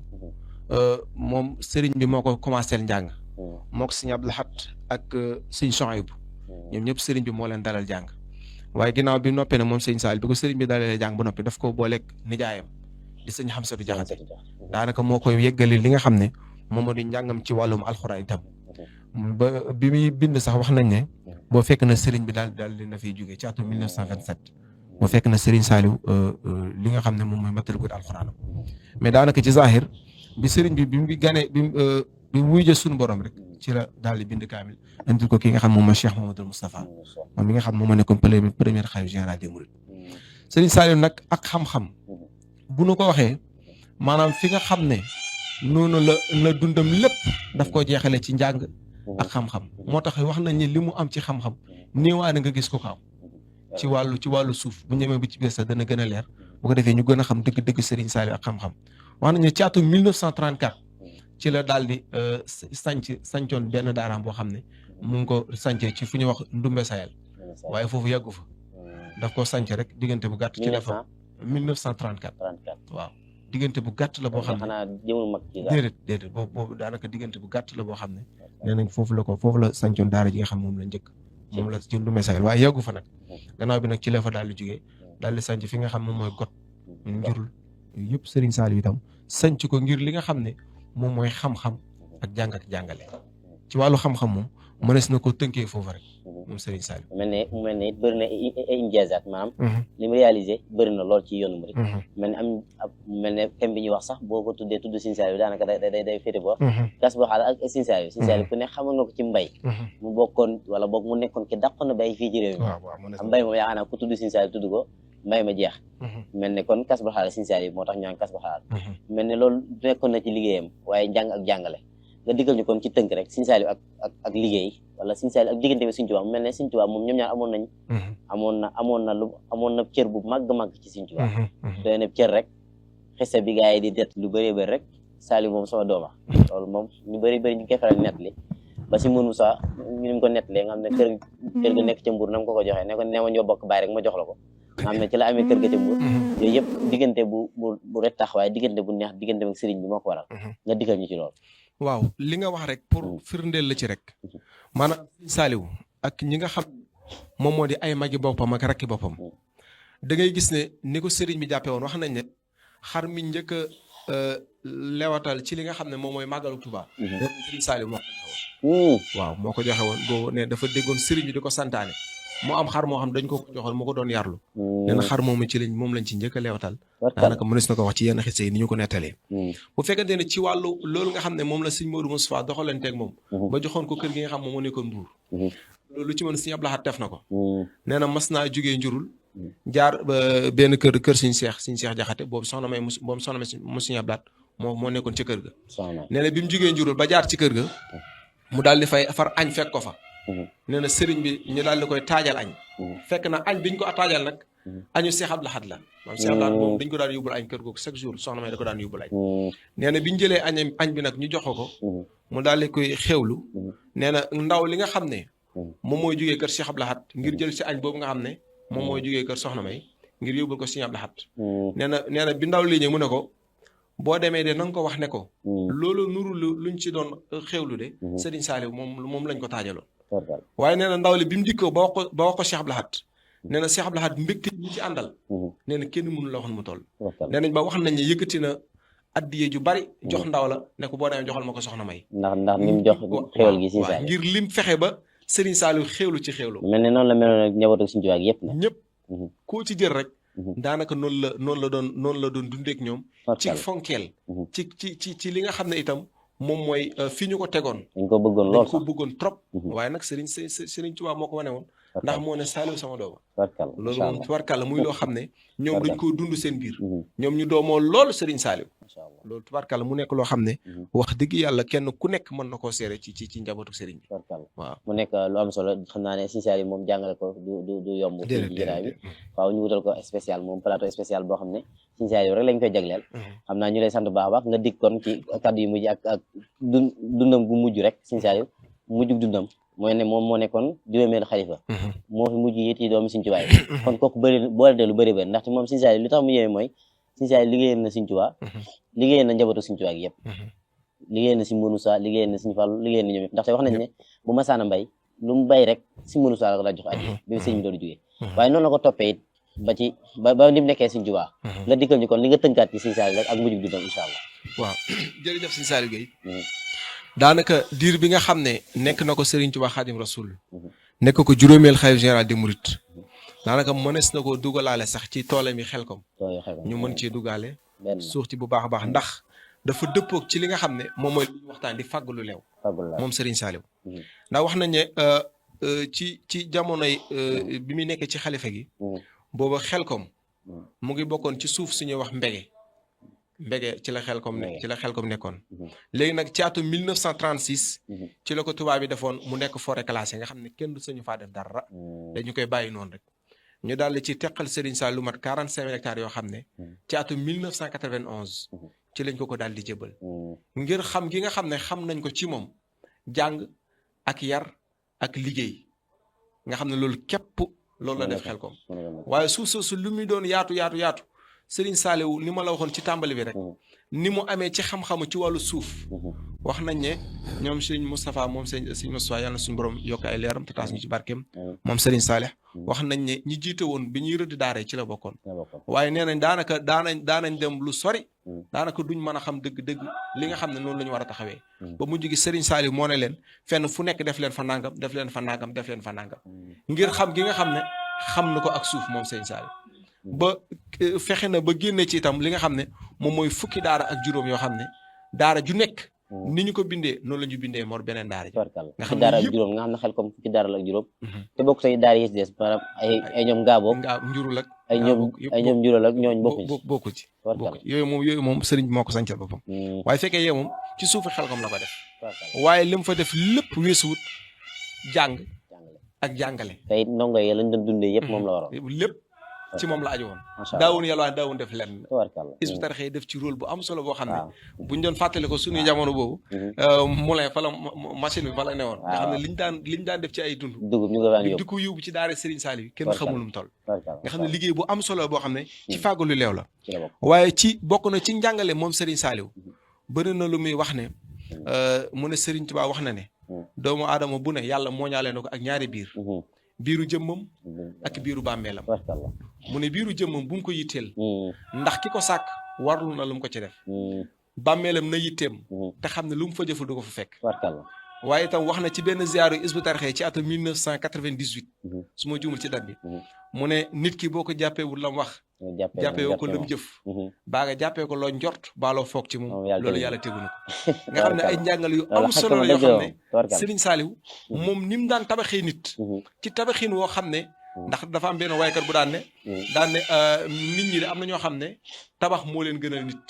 moom Serigne bi moo ko commencé njàng moo ko sëñ Abdou Lahad ak sëñ Souhaïbou ñoom ñëpp Serigne bi moo leen dalal jàng waaye ginnaaw bi noppee ne moom sëñ Saliou bi ko Serigne bi dalalee jàng ba noppi daf ko booleeg nijaayam di sëñ Xamsatu Jaxate daanaka moo koy yeggali li nga xam ne moom moo di njàngam ci wàllum alxuraan itam ba bi muy bind sax wax nañ ne boo fekk na Serigne bi daal dina fiy jógee ci atum 1927 boo fekk na Serigne Saliou li nga xam ne moom mooy matal ko alxuraan mais daanaka ci zahir bi Serigne bi mu ganee bi mu wuyjee suñu borom rek ci la daal di bind kaamil indil ko ki nga xam moom mooy Cheikh Mamadou Moustapha moom mi nga xam moom moo nekkoon premier xalifa général des mourides Serigne Saliou nag ak xam-xam bu nu ko waxee maanaam fi nga xam ne noonu la dundam lépp daf koo jeexale ci njàng ak xam-xam moo tax wax nañ ne li mu am ci xam-xam néewaane nga gis ko am ci wàllu suuf bu ñemee bi ci biir sax dana gën a leer bu ko defee ñu gën a xam dëgg-dëgg Serigne Saliou ak xam-xam wax nañ ne ci atum 1934 ci la daal di sancoon benn daaraam boo xam ne mu ngi ko sancee ci fu ñuy wax Ndumbe Sayel waaye foofu yàggu fa daf koo sanc rek diggante bu gàtt ci la fa 1934 waaw diggante bu gàtt la boo xam ne déedéet boobu daanaka diggante bu gàtt la boo xam ne nee nañ foofu la sancoon daara ji nga xam moom la njëkk moom la ci Ndumbe Sayel waaye yàggu fa nag gannaaw bi nag ci la fa daal di jógee daal di sanc fi nga xam moom mooy got njurul yooyu yëpp Serigne Saliou itam sanc ko ngir li nga xam ne moom mooy xam-xam ak jàng ak jàngale ci wàllu xam-xam moom mënees na ko tënkee foofu rek moom Serigne Saliou. mu mel ne bëri na ay injaazaat maanaam. li mu réalisé bëri na lool ci yoonu murid. mel ne thème bi ñuy wax sax boo ko tudd Serigne Saliou daanaka day féete boor. gas boo xaaral ak Serigne Saliou. Serigne Saliou ku ne xamoon na ko ci mbay. mu bokkoon wala boog mu nekkoon ki dàqoon na bay fii ci réew mi. am mbay moom yaakaar naa ku tudd Serigne Saliou tudd ko mbay ma jeex. mel ne kon kas ba xaaral Serigne Saliou moo tax ñu naan kas ba xaaral. mel ne loolu nekkoon na ci liggéeyam waaye njàng ak jàngale nga diggal ñu kon ci tënk rek Serigne Saliou ak liggéey wala Serigne Saliou ak diggante bi Serigne Touba mu mel ne Serigne Touba moom ñoom ñaar amoon na cër bu màgg ci Serigne Touba doy na cër rek xese bi gars yi di det lu bëree bëri rek Saliou moom sama dooma loolu moom ñu bëri ñu koy faral nettali ba si mënu sax ñu ko nettalee nga xam ne kër ga nekk ca Mbour na ko joxee ne ko nee ma ñoo bokk bàyyi rek ma jox la ko nga xam ne ci la amee kër ga ca Mbuur yooyu yëpp diggante bu rettax waaye diggante bu neex diggante ak sëriñ bi moo ko waral nga digal ñu ci lool waaw li nga wax rek pour firndeel la ci rek maanaam Saliou ak ñi nga xam moom moo di ay magi boppam ak rakki boppam da ngay gis ne ni ko sëriñ bi jàppee woon wax nañ ne xar mi njëkk a lewatal ci li nga xam ne moom mooy màggalu Tuubaa sëriñ Saliou moo ko joxe woon waaw moo ko joxe woon boobu ne dafa déggoon sëriñ bi di ko santaane moo am xar moo xam dañ ko joxoon mu ko doon yarlu nee na xar moomu ci moom lañ ci njëkk a leewatal daanaka mënees na ko wax ci yenn xiste yi ni ñu ko nettalee bu fekkente ne ci wàllu loolu nga xam ne moom la sëñ Modou Moustapha doxalanteeg moom ba joxoon ko kër gi nga xam moom moo nekkoon Mbuur loolu ci mën sëñ Abdou Lahad def na ko nee na mas naa jógee njurul jaar benn kër suñ seex jaxate boobu soxna may boobu soxna may mu sëñ Abdou Lahad moo nekkoon ci kër ga nee na bi mu jógee njurul ba jaar ci kër ga mu daal di fay far añ fekk ko fa nee na sëriñ bi ñu daal di koy taajal añ fekk na añ biñ ko taajal nag añu Cheikh Abdou Lahad la maam Cheikh Abdou Lahad moom dañ ko daan yóbbul añ kër googu chaque jour soxna may da ko daan yóbbul añ nee na biñ jëlee añ bi nag ñu jox ko mu daal di koy xewlu nee na ndaw li nga xam ne moom mooy jógee kër Cheikh Abdou Lahad ngir jël si añ boobu nga xam ne moom mooy jógee kër soxna may ngir yóbbul ko Cheikh Abdou Lahad nee na bi ndaw lii ñëw mu ne ko boo demee de na nga ko wax ne ko loolu nuru luñ ci doon xewlu de Serigne Saliou moom lañ ko taajaloon waaye nee na ndaw li bi mu dikkoo ba wax ko Cheikh Abdou Lahad nee na Cheikh Abdou Lahad mbégte ñi ci àndal nee na kenn mënu la wax mu toll nee nañ ba wax nañ ne yëkkati na addiye ju bari jox ndaw la ne ko boo demee joxal ma ko soxna may ndax lim jox xewal gi Serigne Saliou ngir lim fexe ba Serigne Saliou xewlu ci xewlu mel ne noonu la meloon ak njabootu Serigne Touba yëpp nag ñëpp koo ci jël rek daanaka noonu la doon dundeek ñoom ci fonkeel ci li nga xam ne itam moom mooy fi ñu ko tegoon dañ ko bëggoon lool dañ ko bëggoon trop waaye nag Serigne Touba moo ko wane woon ndax moo ne Saliou sama dooma loolu moom tubarkàlla muy loo xam ne ñoom dañ koo dund seen biir ñoom ñu doomoo lool Serigne Saliou loolu tubarkàlla mu nekk loo xam ne wax dëgg yàlla kenn ku nekk mën na koo seere ci njabootu Serigne bi waaw mu nekk lu am solo xam naa ne Serigne Saliou moom jàngale ko du yomb ci jataay bi waaw ñu wutal ko spécial moom plateau spécial boo xam ne Serigne Saliou rek lañ koy jagleel xam naa ñu lay sant baax a baax nga dig kon ci kàddu yu mujj ak dundam gu mujj rek Serigne Saliou mujjug dundam mooy ne moom moo nekkoon juróomeelu xalifa moo fi mujj it yi doomu Serigne Touba kon kooku bëri boole de lu bëri ndaxte moom Serigne Saliou li tax mu yéeme mooy Serigne Saliou liggéeyal na Serigne Touba liggéeyal na njabootu Serigne Touba yëpp liggéeyal na Serigne Moussa liggéeyal na Serigne Fallou liggéeyal na ñoom yëpp ndaxte wax nañ ne bu masaana mbay lu mu bay rek Serigne Moussa la ko daa jox aji bi sëñ bi doon jógee waaye noonu la ko toppee it ba ni mu nekkee Serigne Touba nga dikkal ñu kon li nga tënkaat ci Serigne Saliou rek ak mujjug dundam incha allah waaw jërëjëf Serigne Saliou Gueye daanaka diir bi nga xam ne nekk na ko Serigne Touba Khadim Rasoul nekk ko juróomeel xalifa général des mourides daanaka mënees na ko dugalaale sax ci toolam yi Xelkom ñu mën cee dugaale suux ci bu baax a baax ndax dafa dëppoog ci li nga xam ne moom mooy lu waxtaan di fàggalu leew moom Serigne Saliou ndax wax nañ ne ci jamonoy bi muy nekkee ci xalifa gi booba Xelkom mu ngi bokkoon ci suuf suñuy wax mbege ci la Xelkom nekkoon léegi nag ci atum 1936 ci la ko tubaab bi defoon mu nekk forêt classée nga xam ne kenn du sañu faa def dara dañu koy bàyyi noonu rek ñu daal di ci teqal Serigne Saliou lu mat 45 hectares yoo xam ne ci atum 1991 ci lañ ko daal di jébal ngir xam gi nga xam ne xam nañ ko ci moom jàng ak yar ak liggéey nga xam ne loolu képp loolu la def Xelkom waaye suuf soosu lu muy doon yaatu Serigne Saliou ni ma la waxoon ci tàmbali bi rek ni mu amee ci xam-xamu ci wàllu suuf wax nañ ne ñoom Serigne Moustapha moom Serigne Moustapha yàlla na suñu borom yokk ay leeram te taas ñu ci barkeem moom Serigne Salih wax nañ ne ñi jiite woon bi ñuy rëdd daara ci la bokkoon waaye nee nañ daanaka daanañ dem lu sori daanaka duñ mën a xam dëgg-dëgg li nga xam ne noonu la ñu war a taxawee ba mujj gi Serigne Saliou moo ne leen fenn fu nekk def leen fa nangam def leen fa nangam def leen fa nangam ngir xam gi nga xam ne xam na ko ak suuf moom Serigne Saliou ba fexe na ba génne ci itam li nga xam ne moom mooy fukki daara ak juróom yoo xam ne daara ju nekk ni ñu ko bindee noonu la ñu bindee mor beneen daara ji nga xam daara ak juróom nga xam ne Xelkom fukki daara la ak juróom te bokk say daara yi ci des maanaam ay ñoom ngaaboo njurul ak ay ñoom njural ak ñooñ bokku ci yooyu moom sëriñ bi moo ko sancal boppam waaye fekkee yow moom ci suufu Xelkom la ko def waaye li mu fa def lépp weesuwut jàng ak jàngale tey ndongo yi lañ doon dundee yëpp moom la waroon lépp ci moom la aju woon macha allah daawun yalwaan daawun def lenn tabarkalla Hizbut Tarqiyyah def ci rôle bu am solo boo xam ne waaw buñ doon fàttali ko suñu jamono boobu moulin fa la machine bi fa la newoon nga xam ne liñ daan def ci ay dund dugub ñu ko daan yóbbu di ko yóbbu ci daara Serigne Saliou kenn Tabarkalla. xamul nu mu toll tabarkalla nga xam ne liggéey bu am solo boo xam ne ci fàggalu leew la ci la bokk waaye ci bokk na ci njàngale moom Serigne Saliou bëri na lu muy wax ne mu ne Serigne Touba wax na ne doomu aadama bu ne yàlla mooñaale na ko ak ñaari biir biiru jëmmam ak biiru bàmmeelam tabarkalla mu ne biiru jëmmam bu mu ko yitteel ndax ki ko sàkk warlu na lu mu ko ci def bàmmeelam na yitteem te xam ne lu mu fa jëfal du ko fa fekk tabarkalla waaye itam wax na ci benn ziyaaru Hizbut Tarqiyyah ci atum 1998 su ma juumul ci date bi mu ne nit ki boo ko jàppeewul lam wax jàppee woo ko lam jëf baa nga jàppee ko loo njort baaloo foog ci moom loolu yàlla tegu na ko nga xam ne ay njàngal yu am solo la yoo xam ne Serigne Saliou moom ni mu daan tabaxee nit ci tabaxin woo xam ne ndax dafa am benn waykat bu daan ne nit ñi de am na ñoo xam ne tabax moo leen gënal nit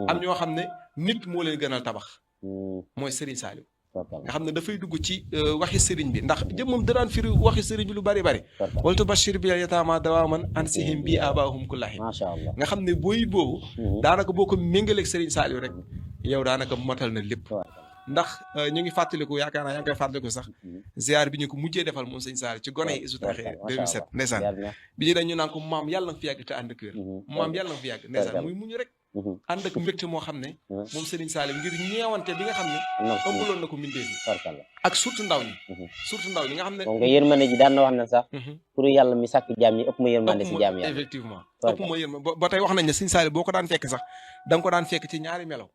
am ñoo xam ne nit moo leen gënal tabax mooy Serigne Saliou nga xam ne dafay dugg ci waxi sëriñ bi ndax jëm moom daraan firi waxi sëriñ bi lu bari bari waltu bashir bi yataama dawaaman ansihim bi abaahum kullahin macha allah nga xam ne booy boobu daanaka boo ko méngaleeg Serigne Saliou rek yow daanaka matal na lépp ndax ñu ngi fàttaliku yaakaar naa yaa ngi koy fàttaliku sax ziar bi ñu ko mujjee defal moom Serigne Saliou ci gone yi Hizbut Tarqiyyah 2007 ndeysaan bi ñu dañ ñu naan ko maam yàlla na fi yàgg te ànd ak wér maam yàlla na fi yàgg ndeysaan muy muñu rek ànd ak mbégte moo xam ne moom Serigne Saliou ngir ñeewante bi nga xam ne ëmbaloon na ko mbindee fi ak surtout ndaw ñi nga xam ne moom nga yërmande ji daan na wax na sax pour yàlla mi sàkk jaam ñi ëpp ma yërmande si jaam yàlla effectivement ëpp ma yërmande ba tey wax nañ ne Serigne Saliou boo ko daan fekk sax da nga ko daan fekk ci ñaari melaw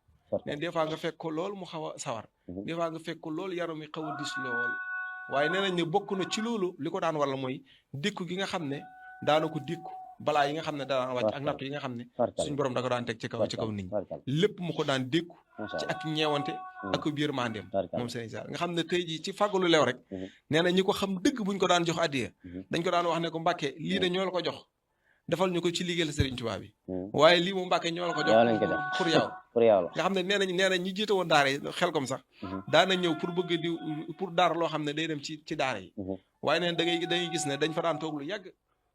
ne des fois nga fekk ko loolu mu xaw a sawar des fois nga fekk ko loolu yaram mi xaw a dis lool waaye nee nañ ne bokk na ci loolu li ko daan waral mooy dékku gi nga xam ne daana ko dékku balaa yi nga xam ne daan wàcc ak nattu yi nga xam ne suñ borom da ko daan teg ci kaw nit ñi lépp mu ko daan dékku ci ak ñeewante ak biir mandeem moom Serigne Saliou nga xam ne tey jii ci fàggalu leew rek nee na ñi ko xam dëgg buñ ko daan jox addiya dañ ko daan wax ne ko Mbàkke lii de ñoo la ko jox defal ñu ko ci liggéeyal Serigne Touba bi waaye lii moom Mbàkke ñoo la ko jox pour yow la nga xam ne nee na ñi jiite woon daara yi xel comme sax daana ñëw pour bëgg di pour daara loo xam ne day dem ci daara yi waaye neen da ngay gis ne dañ fa daan toog lu yàgg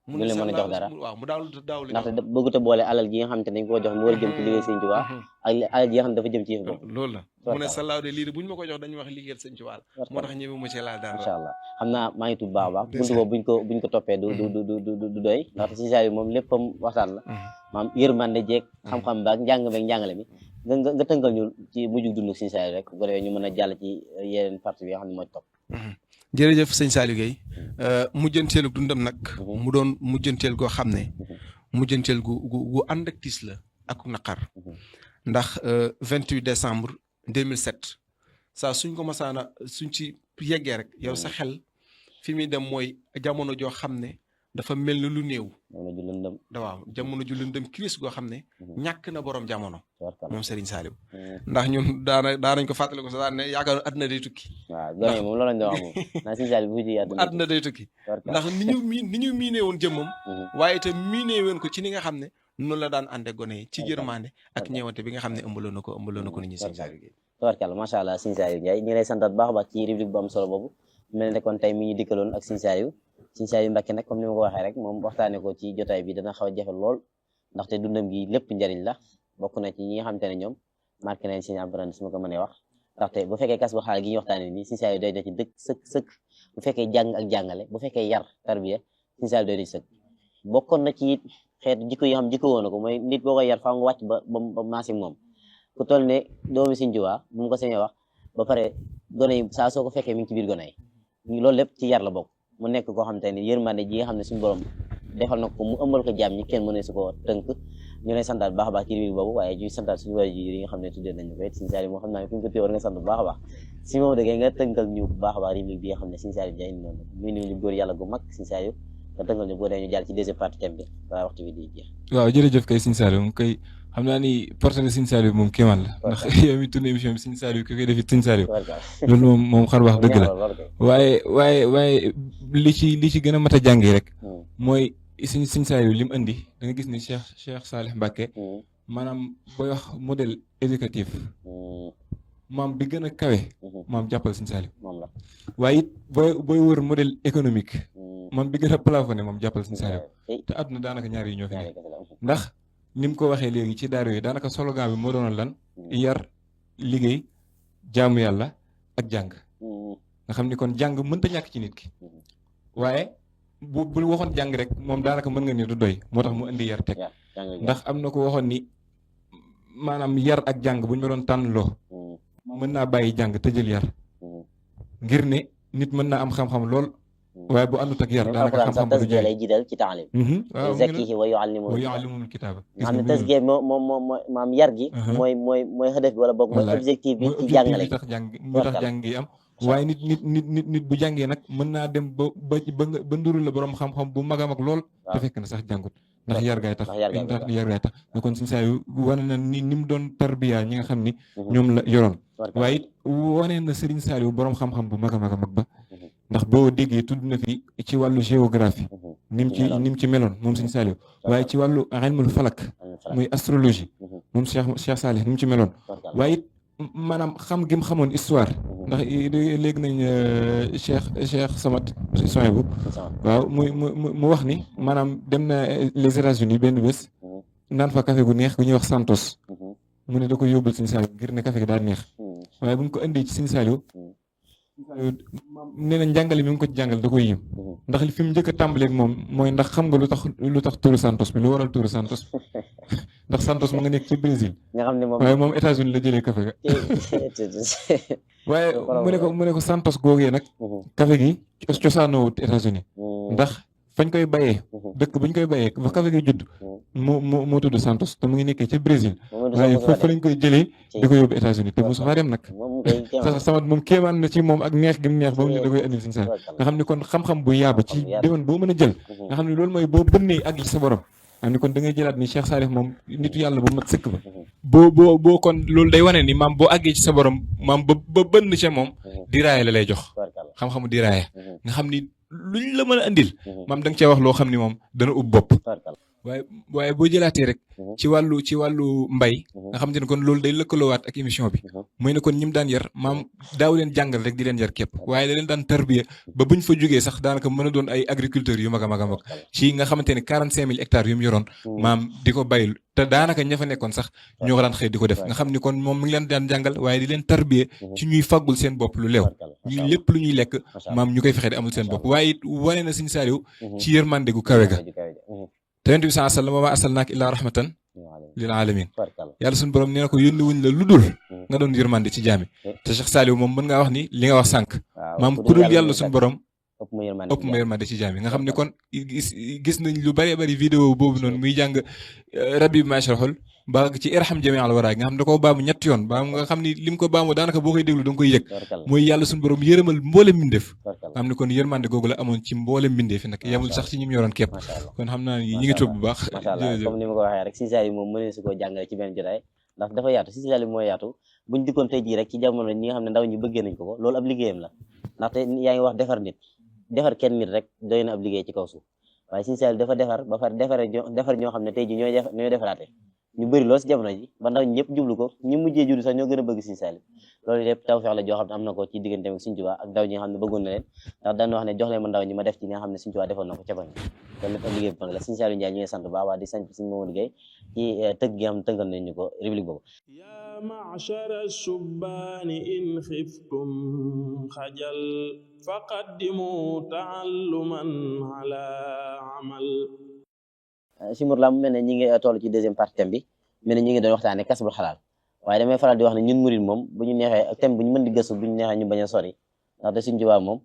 mu leen mën a jox dara waaw mu daaw ndaxte bëggut a boole alal ji nga xam te dañ koo jox mu war a jëm ci liggéey Serigne Touba ak alal ji nga xam ne dafa jëm ci yëf bopp loolu la mu ne salaaw de lii de buñ ma ko jox dañuy wax liggéeyal Serigne Touba moo tax ñëwee mu ci laal dara incha allah xam naa maa ngi tudd baax a baax buntu boobu buñ ko toppee du doy ndaxte Serigne Saliou moom léppam waxtaan la maam yërmande jeeg xam-xam baak njàng beeg njàngale mi nga tënkal ñu ci mujjug dund Serigne Saliou rek bu ko defee ñu mën a jàll ci yeneen partie bi nga xam ne mooy topp jërëjëf sëñ Saliou Gueye mujjanteelu dundam nag mu doon mujjanteel goo xam ne mujjanteel gu ànd ak tiis la ak naqar ndax 28 décembre 2007 saa suñ ko masaana suñ ci yeggee rek yow sa xel fi muy dem mooy jamono joo xam ne dafa mel ni lu néew waaw jamono ju lëndëm crise goo xam ne ñàkk na borom jamono moom Serigne Saliou ndax ñun daanañ ko fàttali ko sax daan ne yaakaar àdduna day tukki waaw gone moom loolu lañ doon wax moom naa Serigne Saliou bu ji àdduna day tukki ndax ni ñu miinee woon jëmmam waaye itam miinee woon ko ci ni nga xam ne noonu la daan ànde gone yi ci yërmande ak ñeewante bi nga xam ne ëmbaloon na ko nit ñi Serigne Saliou Gueye tabarkàlla macha allah Serigne Saliou Ndiaye ñu lay santat baax a baax ci rubrique bu am solo boobu mel ne kon tey mi ñu dikkaloon ak Serigne Saliou Mbacké nag comme ni ma ko waxee rek moom waxtaane ko ci jotaay bi dana xaw a jafe lool ndaxte dundam gi lépp njariñ la bokk na ci ñi nga xamante ne ñoom marqué nañ seen empreinte su ma ko mënee wax ndaxte bu fekkee kas bu xaal gi ñuy waxtaane nii Serigne Saliou doy na ci dëkk sëkk bu fekkee jàng ak jàngale bu fekkee yar tarbiya Serigne Saliou doy na ci sëkk bokkoon na ci xeetu jikko yoo xam jikko woon na ko mooy nit boo koy yar faaw nga wàcc ba maasi moom ku toll ne doomi Serigne Touba bu mu ko sañee wax ba pare gone yi saa soo ko fekkee mi ngi ci biir gone yi loolu lépp ci yar la bokk mu nekk koo xamante ne yërmande ji nga xam ne suñu borom defal na ko mu ëmbal ko jaam ñi kenn mëne su ko tënk ñu lay santaat baax a baax ci riir boobu waaye ñuy santaat suñu waay yi nga xam ne tuddee nañu ko it Serigne Saliou moo xam naa ne fi ñu ko téye war nga sant bu baax a baax si moom dëggee nga tënkal ñu bu baax a baax riir bi nga xam ne Serigne Saliou Ndiaye noonu muy nuyu ñu góor yàlla gu mag Serigne Saliou nga tënkal ñu boo dee ñu jàll ci deuxième partie thème bi waaye waxtu bi di jeex waaw jërëjëf kay Serigne Saliou moom kay xam naa ni porte na Serigne Saliou moom kéemaan la ndax yow mi tourné émission bi Serigne Saliou ki koy defit Serigne Saliou loolu moom xar wax dëgg la waaye li ci gën a mat a jàngee rek mooy Serigne Saliou li mu indi da nga gis ni Cheikh Salih Mbacké maanaam booy wax modèle éducatif maam bi gën a kawe maam jàppal Serigne Saliou waaye it booy wër modèle économique man bi gën a plafonné moom jàppal Sëñ Saaliw te àdduna daanaka ñaar yi ñoo fi nekk ndax ni mu ko waxee léegi ci daara yooyu daanaka slogan bi moo doonoon lan yar liggéey jaamu yàlla ak jàng nga xam ni kon jàng mënta ñàkk ci nit ki waaye bu waxoon jàng rek moom daanaka mën nga ni du doy moo tax mu indi yar teg ndax am na ko waxoon ni maanaam yar ak jàng bu ñu ma doon tànn loo mën naa bàyyi jàng te jël yar ngir ne nit mën naa am xam-xam lool waaye bu àndut ak yar daanaka xam-xam bu tasgiya lay jiital ci taalim zakkihi wa yuallimul kitaaba nga xam ne tasgiya moom maam yar gi mooy xëdëf bi wala boog mooy objectif bi ci jàngale li tax jàng gi am waaye nit bu jàngee nag mën naa dem ba nduru la borom xam-xam bu mag a mag lool te fekk na sax jàngut ndax yar gaay tax nga kon Sëñ Saaliw wane na ni mu doon tarbiya ñi nga xam ni ñoom la yoroon waaye it wane na Sëriñ Saaliw borom xam-xam bu mag a mag a mag ba ndax boo déggee tudd na fi ci wàllu géographie ni mu ci meloon moom Sëñ Saaliw waaye ci wàllu ilmul falak muy astrologie moom Cheikh Saalih ni mu ci meloon waaye it maanaam xam gi mu xamoon histoire ndax léegi nañ Cheikh Samat Sohaybu waaw mu wax ni maanaam dem na les États-Unis benn bés naan fa café gu neex gu ñuy wax Santos mu ne da ko yóbbul Sëñ Saaliw ngir ne café gi daal neex waaye bu ñu ko indee ci Sëñ Saaliw nee na njàngale mi ngi ko ci jàngal da koy yëm ndax fi mu njëkk a tàmbaleeg moom mooy ndax xam nga lu tax turu Santos bi lu waral turu Santos ndax Santos mu nga nekk ci Brésil nga xam ne waaye moom États-Unis la jëlee café ga waaye mu ne ko Santos googee nag café gi cosaanoowut États-Unis ndax fañ koy bayee dëkk buñ koy bayee ba café gi judd moo tudd Santos te mu ngi nekkee ca Brésil waaye foofu lañ koy jëlee di ko yóbbu États-Unis te mosu faa dem nag sama moom kéemaan na ci moom ak neex gi mu neex ba mu ne da koy andil Sëñ Saaliw nga xam ne kon xam-xam bu yaaba ci déwén boo mën a jël nga xam ne loolu mooy boo bënnee àgg ci sa borom am ni kon da ngay jëlaat ni Cheikh Saalih moom nitu yàlla bu mat sëkk ba boo kon loolu day wane ni maam boo àggee ci sa borom maam ba bënn ca moom diraaya la lay jox xam-xamu diraaya nga xam ni luñ la mën a andil maam da nga cee wax loo xam ni moom dana ub bopp waaye boo jëlaatee rek ci wàllu mbay nga xam te ne kon loolu day lëkkaloowaat ak émission bi mooy ne kon ñi mu daan yar maam daaw leen jàngal rek di leen yar képp waaye da leen daan tarbiya ba buñ fa jógee sax daanaka mën a doon ay agriculteurs yu mag a mag a mag ci nga xamante ne 45,000 hectares yu mu yoroon maam di ko bayul te daanaka ña fa nekkoon sax ñoo ko daan xëy di ko def nga xam ni kon moom mi ngi leen daan jàngal waaye di leen tarbiya ci ñuy faggul seen bopp lu leew ñuy lépp lu ñuy lekk maam ñu koy fexe di amul seen bopp waaye it wane na Sëñ Saaliw ci yërmande gu kawe ga te Yonent bi sallallahu alayhi wa sallam wa maa arsalnaaka illaa rahmatan lil aalamiin yàlla suñu borom nee na ko yónni wuñ la lu dul nga doon yërmande ci jaami te Cheikh Saaliw moom mën ngaa wax ni li nga wax sànq maam ku dul yàlla suñu borom ëpp ma yërmande ci jaami nga xam ne kon gis nañ lu bëree bëri vidéo boobu noonu muy jàng rabbi bi maa sharahul ba ci irham jami al wara nga xam ne da koo baamu ñetti yoon ba nga xam ni lim ko baamu daanaka boo koy déglu da nga koy yëg mooy yàlla suñu borom yërëmal mboolem mbindeef nga xam ne kon yërmande googu la amoon ci mboolem mbindeef yi nag yemul sax ci ñi mu yoroon képp kon xam naa ni ñi ngi toog bu baax comme ni ma ko waxee rek Sëñ Saaliw moom mënee su koo jàngale ci benn jotaay ndax dafa yaatu Sëñ Saaliw mooy yaatu buñ dikkoon tey jii rek ci jamono ñi nga xam ne ndaw ñi bëggee nañ ko loolu ab liggéeyam la ndaxte yaa ngi wax defar kenn nit rek doy na ab liggéey ci kaw suuf waaye Sëñ Saaliw dafa defar ba far defar ñoo xam ne tey jii ñooy defaraate ñu bëri lool si jamono ji ba ndaw ñëpp jublu ko ñi mujjee jublu sax ñoo gën a bëgg Sëñ Saaliw loolu lépp tawfeex la joo xam ne am na ko ci diggante ak Sëñ Tuubaa ak ndaw ñi nga xam ne bëggoon na leen ndax daan wax ne jox leen ma ndaw ñi ma def ci nga xam ne Sëñ Tuubaa defoon na ko ca bañ kon lépp liggéey bu mag la Sëñ Saaliw Njaay ñu ngi sant baax waa di sant Sëñ Mamadou Gueye ci tëgg gi nga xam ne tëggal nañ ñu ko réplique boobu yaa ma'shara subbaani in xiftum xajal faqaddimu ta'alluman ala amal Simur la mu mel ne ñi ngi toll ci deuxième partie thème bi mel ne ñi ngi doon waxtaane kasbul xalaal waaye damay faral di wax ne ñun murid moom bu ñu neexee thème bu ñu mën di gëstu bu ñu neexee ñu bañ a sori ndaxte Sëñ Tuubaa moom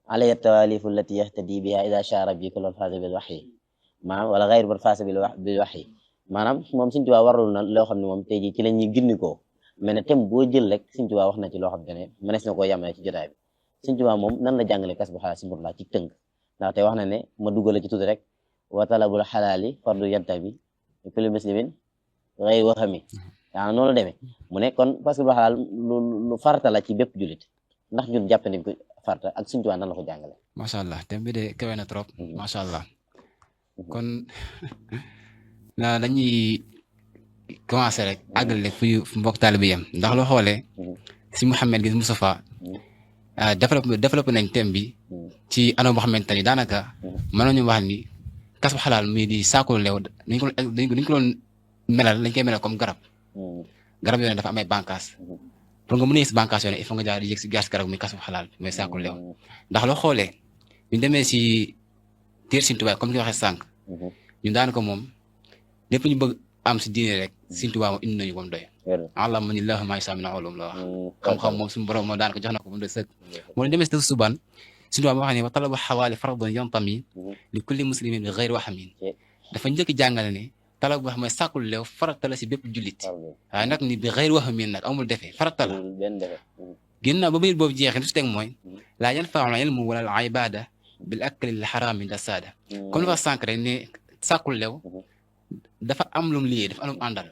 alaya tawalifu allati yahtadi biha ida shara bi kulon fasa bil wahyi maanaam wala xayr man fasa bil wahyi maanaam moom Sëñ Tuubaa warul na loo xam ne moom tey jii ci la ñuy gindikoo mais ne thème boo jël rek Sëñ Tuubaa wax na ci loo xam ne mënees na koo yamale ci jotaay bi Sëñ Tuubaa moom nan la jàngale kasbul xalaal Simur la ci tënk ndaxte wax na ne ma duggale ci tuuti rek wa talabul xalaali fardu yantabi kulli muslimin ghayri wahmi yaa noonu la demee mu ne kon parce que lu xalaal lu farata la ci bépp jullit ndax ñun jàpp nañ ko farata ak Sëñ Tuubaa nan la ko jàngale macha allah thème bi de kawe na trop macha allah kon na dañuy commencé rek àggale fu mbokk taalibe yam ndax loo xoolee si Mouhamed gis Moustapha développé nañ thème bi ci anam boo xamante ni daanaka mën nañu wax ni kas bu xalaal muy di saako leew dañ ko doon melal lañ koy melal comme garab yooyu dafa am ay bànqaas pour nga mën a yëg si bànqaas yooyu il faut nga jaar di yëg si gas garab muy kas bu xalaal mooy saako leew ndax loo xoolee ñu demee si téer Sëriñ Tuubaa comme li nga waxee sànq ñun daanaka moom lépp ñu bëgg am si diine rek Sëriñ Tuubaa moom indi nañu ba mu doy allama ni llaahu maa yashaa min ulum la wax xam-xam moom suñu borom moom daanaka jox na ko ba mu doy sëkk moo demee si subaan Sëriñ Tuubaa moo wax ne wa talabu xawaali fardun yantami li kulli muslimin bi xayri waxamin dafa njëkk jàngale ne talab wax mooy sàkkul leew farata la si bépp jullit waaye nag ni bi xayri waxamin nag amul defee farata la ginnaaw ba bayit boobu jeexee li si teg mooy laa yanfa'u ilmu wala al ibada bil akli l xaraami da saada comme li fa sànq rek ne sàkkul leew dafa am lu mu liggéey dafa am lu mu àndal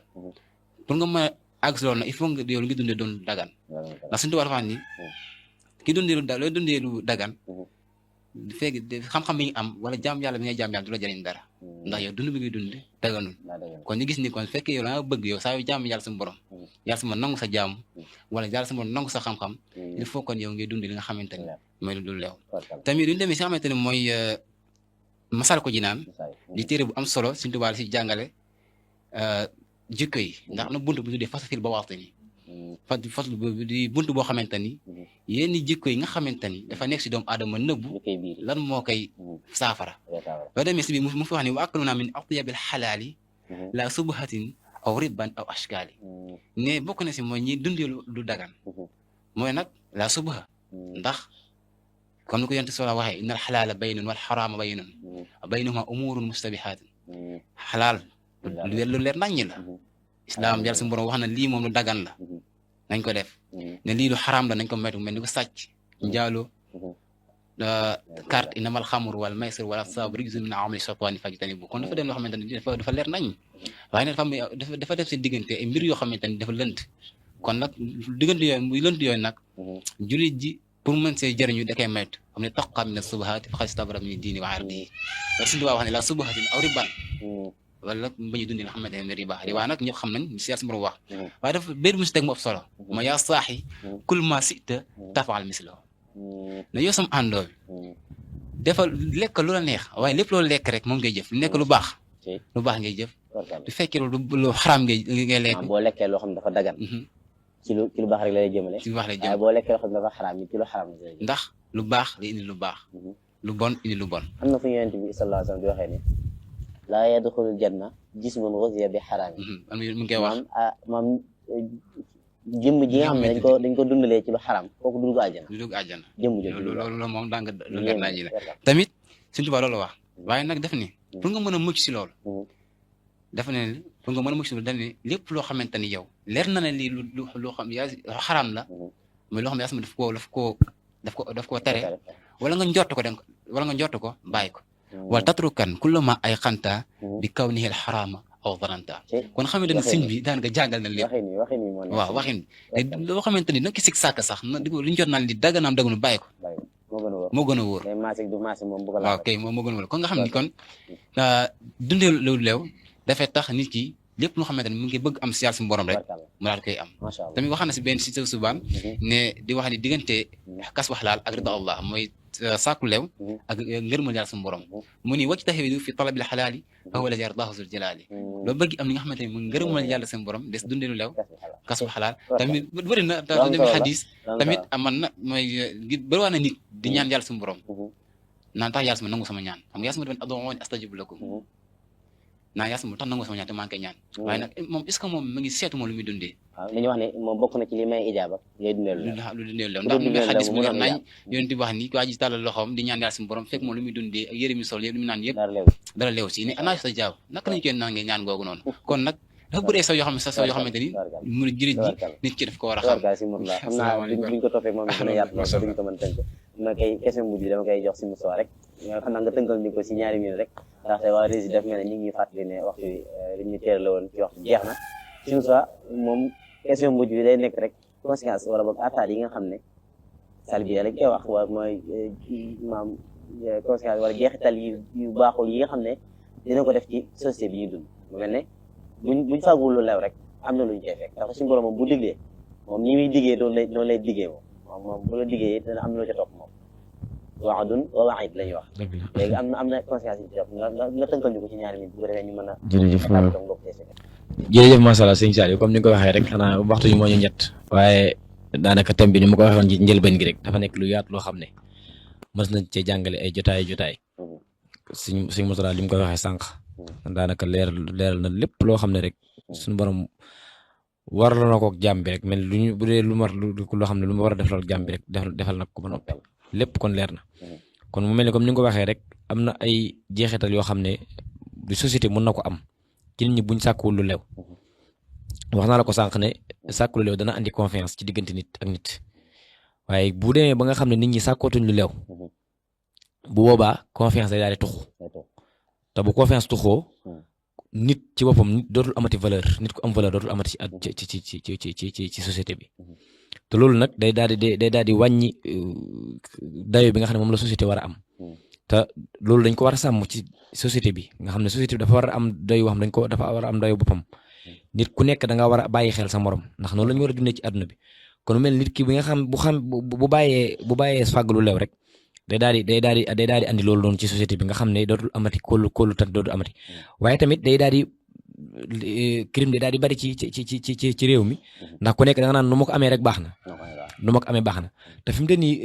pour nga mën a àgg si loolu nag il faut nga yow li nga dundee doon dagan ndax Sëriñ Tuubaa dafa wax ni ki dundee lu dagan fekk xam-xam bi nga am wala jaam yàlla bi ngay jaam yàlla du la jëriñ dara ndax yow dund bi ngay dund daganul kon ñu gis ni kon fekkee yow la nga bëgg yow saa yu jaam yàlla suñu borom yàlla sama nangu sa jaam wala yàlla sama borom nangu sa xam-xam il faut kon yow ngay dund li nga xamante ni mooy lu dul leew tamit duñu demee si nga xamante ne mooy Masaalikul Jinaan di téere bu am solo Sëriñ Tuubaa si jàngale jikko yi ndax am na bunt bu tuddee fasatil ba waxte ni faslu di bunt boo xamante ni yenn jikko yi nga xamante ni dafa nekk si doomu aadama nëbbu lan moo koy saafara ba demee si bi mu fi wax ni wa akluna min atyabil xalaali la subhatin aw riban aw ashkaali ne bokk na si mooy ñi dundee lu dagan mooy nag la subha ndax comme ni ko yonent solo waxee inna al xalaala baynun wal xaraama baynun baynahuma umurun mustabihaatun xalaal lu leer naññi la islam yàlla suñu borom wax na lii moom lu dagan la nañ ko def ne lii lu xaraam la nañ ko moytu mel ni ko sàcc njaaloo carte inamal xamru wal maysir wal ansaabu rijsun min amali shaytaani fajtanibu kon dafa dem loo xamante ni dafa leer nañ waaye nag dafa def seen diggante ay mbir yoo xamante ni dafa lënt kon nag diggante yooyu muy lënt yooyu nag jullit ji pour mën see jëriñu da koy moytu xam ne taqa mina subuhaati faqad istabra min diini wa irdihi Sëriñ Tuubaa wax ne la subuhatin aw riban wala bañu dundi nga xamante ne riba nag ñëpp xam nañ si yàlla si borom wax waaye dafa bér mu si teg mu ëpp solo ma yaa saaxi kul ma sita tafaal mislo ne yow sam àndoo bi defal lekk lu la neex waaye lépp loolu lekk rek moom ngay jëf lu nekk lu baax ngay jëf du fekkee lu xaraam ngay lekk boo lekkee loo xam ne dafa dagan ci lu baax rek la lay jëmale ci lu baax lay jëmale boo lekkee loo xam ne dafa xaraam ci lu xaraam ndax lu baax day indi lu baax lu bon indi lu bon am na fu Yonent bi sallallahu alayhi wa sallam di waxee ne laa yadxulul janna jismun ghuziya bi xaraam mu ngi koy wax maam jëmm ji nga xam ne dañ ko dundalee ci lu xaraam kooku du dugg àjjana jëmm jooju loolu moom daa nga lu leer naa ji la tamit Sëriñ Tuubaa loolu wax waaye nag def ni pour nga mën a mucc si loolu dafa ne pour nga mën a mucc si loolu daf ne lépp loo xamante ni yow leer na ne lii loo xam yaa xaraam la mais loo xam ne yaa sama daf koo tere wala nga njort ko bàyyi ko wala tatrukan kullama ay xanta bi kaw nihil xaraama aw zananta kon xamante ne sëñ bi daan nga jàngal na lépp waaw waxin bi te loo xamante ni nag ki sig sàkk sax na di ko li ñu jot naan li dagganaam daganu bàyyi ko moo gën a wóor waaw kay moo gën a wóor kon nga xam ni kon dundee lu leew dafay tax nit ki lépp loo xamante ni mu ngi bëgg am si yàlla si borom rek mu daal koy am tamit wax na si benn si sa subaan ne di wax ni diggante kas wax laal ak rida Allah mooy sàkku leew ak ngërmal yàlla suñu borom mu ni wajtahidu fi talabil xalaali fa huwa allazii yardaahu zul jalaali loo bëgg am li nga xamante ni mu ngërmal yàlla suñu borom des dundee lu leew kas bu xalaal tamit bëri na dem xadis tamit aman na mooy bëri waa na nit di ñaan yàlla suñu borom naan tax yàlla sama nangu sama ñaan xam nga yàlla sama doon ud'uuni astajib lakum naa yàlla sama tax nangu sama ñaan te maa ngi koy ñaan waaye nag moom est ce que moom mu ngi seetu moom lu muy dundee waaw li ñu wax ne moom bokk na ci li may ijaaba ngay dundee lu dundee leew ndax mu ngi xadis bu leer nañ yonent bi wax ni waa ji tàllal loxoom di ñaan yàlla suñu borom fekk moom lu muy dundee ak yëre mi sol yëpp lu mu naan yëpp dara leew si ne ana sa jaab naka lañu koy nangee ñaan googu noonu kon nag dafa bëri saw yoo xam ne sax saw yoo xamante ni mu jurit ji nit ki daf ko war a xam xam naa buñ ko toppee moom gën a yaatu lool duñ ko mën tënk ma koy question mujj bi dama koy jox si Moussa rek xam naa nga tënkal ni ko si ñaari minutes rek ndaxte waa rési def mel ne ñu ngi fàttali ne waxtu bi li ñu teel la woon ci waxtu jeex na si Moussa moom question mujj bi day nekk rek conséquence wala boog attaques yi nga xam ne salbi lañ koy wax wala mooy maam conséquence wala jeexital yu baaxul yi nga xam ne dina ko def ci société bi ñuy dund mu mel ne buñ fàggul lu lew rek am na lu ñu cay fekk ndax suñu borom moom bu diggee moom ni muy diggee noonu lay diggee moom bu la diggee dina am na lu ca topp moom waadun wa waid la ñuy wax. dëgg la léegi am na conséquences yi ci def nga tënkal ñu ko ci ñaari minutes bu ko defee ñu mën a. jërëjëf tàggatoo mbokk yi. jërëjëf macha allah sëñ Saliou comme ni nga ko waxee rek xanaa waxtu ñu moo ñu ñett waaye daanaka thème bi ni ma ko waxee woon ci njëlbeen gi rek dafa nekk lu yaatu loo xam ne mës nañ cee jàngale ay jotaay suñ mosala li mu ko waxee sànq daanaka leeral na lépp loo xam ne rek suñu borom waral na ko ak jàmm bi rek mel lu ñu bu dee lu war loo xam ne lu mu war a defal ak jàmm bi rek defal na ko ba noppi lépp kon leer na kon mu mel ni comme ni nga ko waxee rek am na ay jeexital yoo xam ne du société mën na ko am ci nit ñi buñ sàkkuwul lu leew wax naa la ko sànq ne sàkku lu leew dana andi confiance ci diggante nit ak nit waaye bu demee ba nga xam ne nit ñi sàkkootuñ lu leew bu boobaa confiance day daal di tuxu te bu confiance tuxoo nit ci boppam nit dootul amati valeur nit ku am valeur dootul amati ci société bi te loolu nag day daal di wàññi dayo bi nga xam ne moom la société war a am te loolu dañ ko war a sàmm ci société bi nga xam ne société bi dafa war a am dayo boo xam dafa war a am dayo boppam nit ku nekk da nga war a bàyyi xel sa morom ndax noonu la ñu war a dundee ci àdduna bi kon mel nit ki bi nga xam bu bàyyee fàggalu leew rek day daal di andi loolu noonu ci société bi nga xam ne dootul amati kóolu tan dootul amati waaye tamit day daal di crime day daal di bari ci réew mi ndax ku nekk da nga naan nu ma ko amee rek baax na nu ma ko amee baax na te fi mu ne nii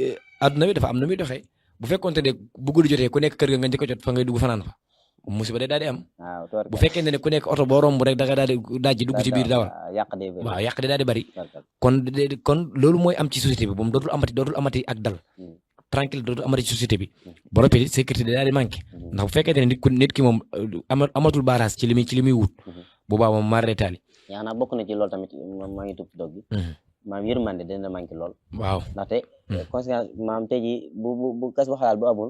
àdduna bi dafa am na muy doxee bu fekkoonte ne bu guddi jotee ku nekk kër ga nga njëkk a jot fa ngay dugg fanaan fa musiba day daal di am bu fekkee ne ku nekk oto boo romb rek da nga daal di dajji dugg ci biir dawal waaw yàq day daal di bari kon loolu mooy am ci société bi moom dootul amati ak dal tranquille dootul amati ci société bi ba noppi sécurité day daal di manqué ndax bu fekkee ne nit ki moom amatul barrage ci li muy wut bu baax moom maar day taali yaa naa bokk na ci loolu tamit maa ngi tudd ci dog bi maam yërmande dina manqué lool waaw ndaxte conséquence maam tey jii bu kas bu xalaat bu amul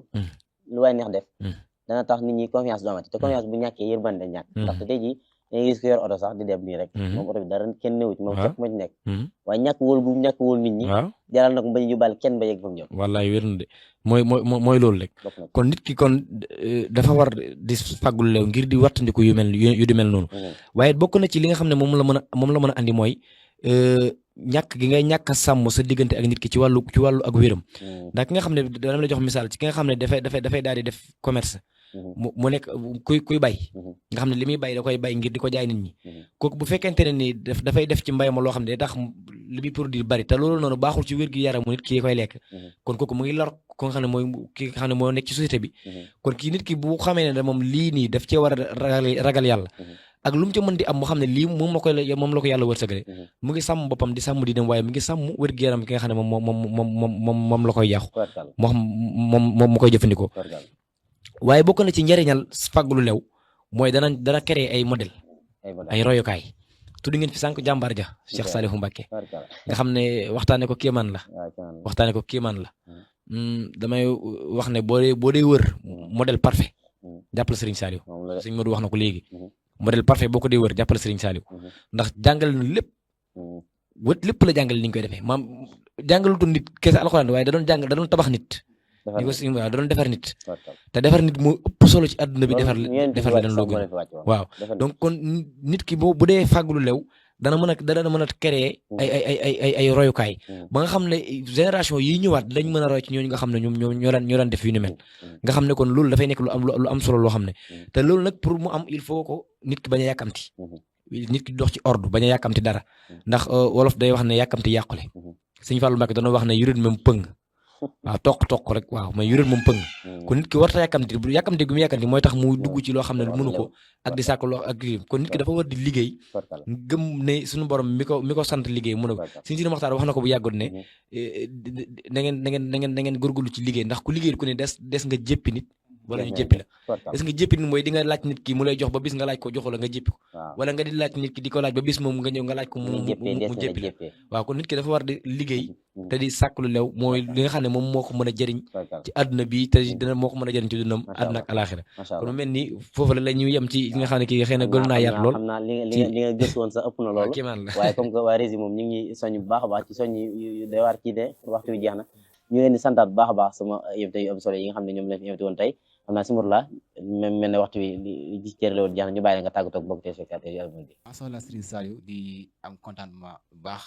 lu waay neex def dana tax nit ñi confiance du amati te confiance bu ñàkkee yërmande dañ ñàkk ndaxte tey jii dañuy gis ko yor oto sax di dem nii rek moom oto bi dara kenn newu ci moom képp moo ci nekk waaye ñàkk wóol bu ñàkk wóol nit ñi jaral na ko bañ a yóbbaale kenn ba yegg fa mu jëm wallaay wér na de mooy loolu rek kon nit ki kon dafa war di fàggul leew ngir di wattandiku yu di mel noonu waaye bokk na ci li nga xam ne moom la mën a andi mooy ñàkk gi ngay ñàkk a sàmm sa diggante ak nit ki ci wàllu ak wéram ndax ki nga xam ne dama la jox misaal ci ki nga xam ne dafay daal di def commerce mu nekk kuy bay nga xam ne li muy bay da koy bay ngir di ko jaay nit ñi kooku bu fekkente ne ni dafay def ci mbay ma loo xam ne day tax li muy produire bari te loolu noonu baaxul ci wér gi yaramu nit ki koy lekk kon kooku mu ngi lor ko nga xam ne mooy ki nga xam ne moo nekk ci société bi kon kii nit ki bu xamee ne moom lii nii daf cee war a ragal yàlla ak lu mu ca mën di am moo xam ne lii moom la ko yàlla wërsëgale mu ngi sàmm boppam di sàmm di dem waaye mu ngi sàmm wér gi yaram ki nga xam ne moom la koy yàqu moo xam moom mu koy jëfandikoo waaye bokk na ci njëriñal fàggulu lew mooy dana créer ay modèle ay royukaay tudd ngeen fi sànq jàmbaar ja Cheikh Saliou Mbacké nga xam ne waxtaane ko kéemaan la damay wax ne boo dee wër modèle parfait jàppale Serigne Saliou Serigne Modou wax na ko léegi modèle parfait boo ko dee wër jàppale Serigne Saliou ndax jàngale na lépp la jàngale ni ñu koy defee maam jàngalutoon nit kese alxuraan waaye da doon tabax nit da doon defar nit te defar nit moo ëpp solo ci àdduna bi defar leen loo gën waaw donc kon nit ki bu dee fàggulu lew dana mën a créer ay royukaay ba nga xam ne génération yi ñëwaat dañ mën a roy ci ñooñu nga xam ne ñoom ñoo daan def yu ni mel nga xam ne kon loolu dafay nekk lu am solo loo xam ne te loolu nag pour mu am il faut ko nit ki bañ a yàkkamti nit ki dox ci ordre bañ a yàkkamti dara ndax wolof day wax ne yàkkamti yàqule Sëñ Fallu Mbàkke doon wax ne yurit même pëng waaw toq rek waaw mais yuréet moom pëng kon nit ki warta yàkkamti bu yàkkamti gu mu yàkkamti mooy tax mu dugg ci loo xam ne mënu ko ak di sàkk loo ak kon nit ki dafa war di liggéey gëm ne suñu borom mi ko sant liggéey mën a ko Sëñ Sidi Moxtaar wax na ko bu yàggoon ne na ngeen góorgóorlu ci liggéey ndax ku liggéey ku ne des nga jéppi nit wala ñu jéppi la est-ce que jéppi nit mooy di nga laaj nit ki mu lay jox ba bis nga laaj ko joxu la nga jéppi ko wala nga di laaj nit ki di ko laaj ba bis moom nga ñëw nga laaj ko mu jéppi la waaw kon nit ki dafa war di liggéey te di sàkk lu lew mooy li nga xam ne moom moo ko mën a jëriñ ci àdduna bi te dina moo ko mën a jëriñ ci dundam àdduna ak alaxira kon mel ni foofu la ñu yem ci li nga xam ne kii xëy na gën naa yaat lool xam naa li nga gëstu woon sax ëpp na loolu kéemaan la waaye comme que waa Rési moom ñu ngi soññ bu baax a baax ci soññ yu doy waar kii de waxtu bi jeex na ñu leen di santaat bu baax a baax sama invité yu am solo yi nga xam ne ñoom leen fi invité woon tey xam naa si mur la même mel ne waxtu bi li gis cërale woon jeex na ñu bàyyi la nga tàggatoo ak bokk téléspectateurs yi Almouridiyyah bi macha Allah Serigne Saliou di am contentement bu baax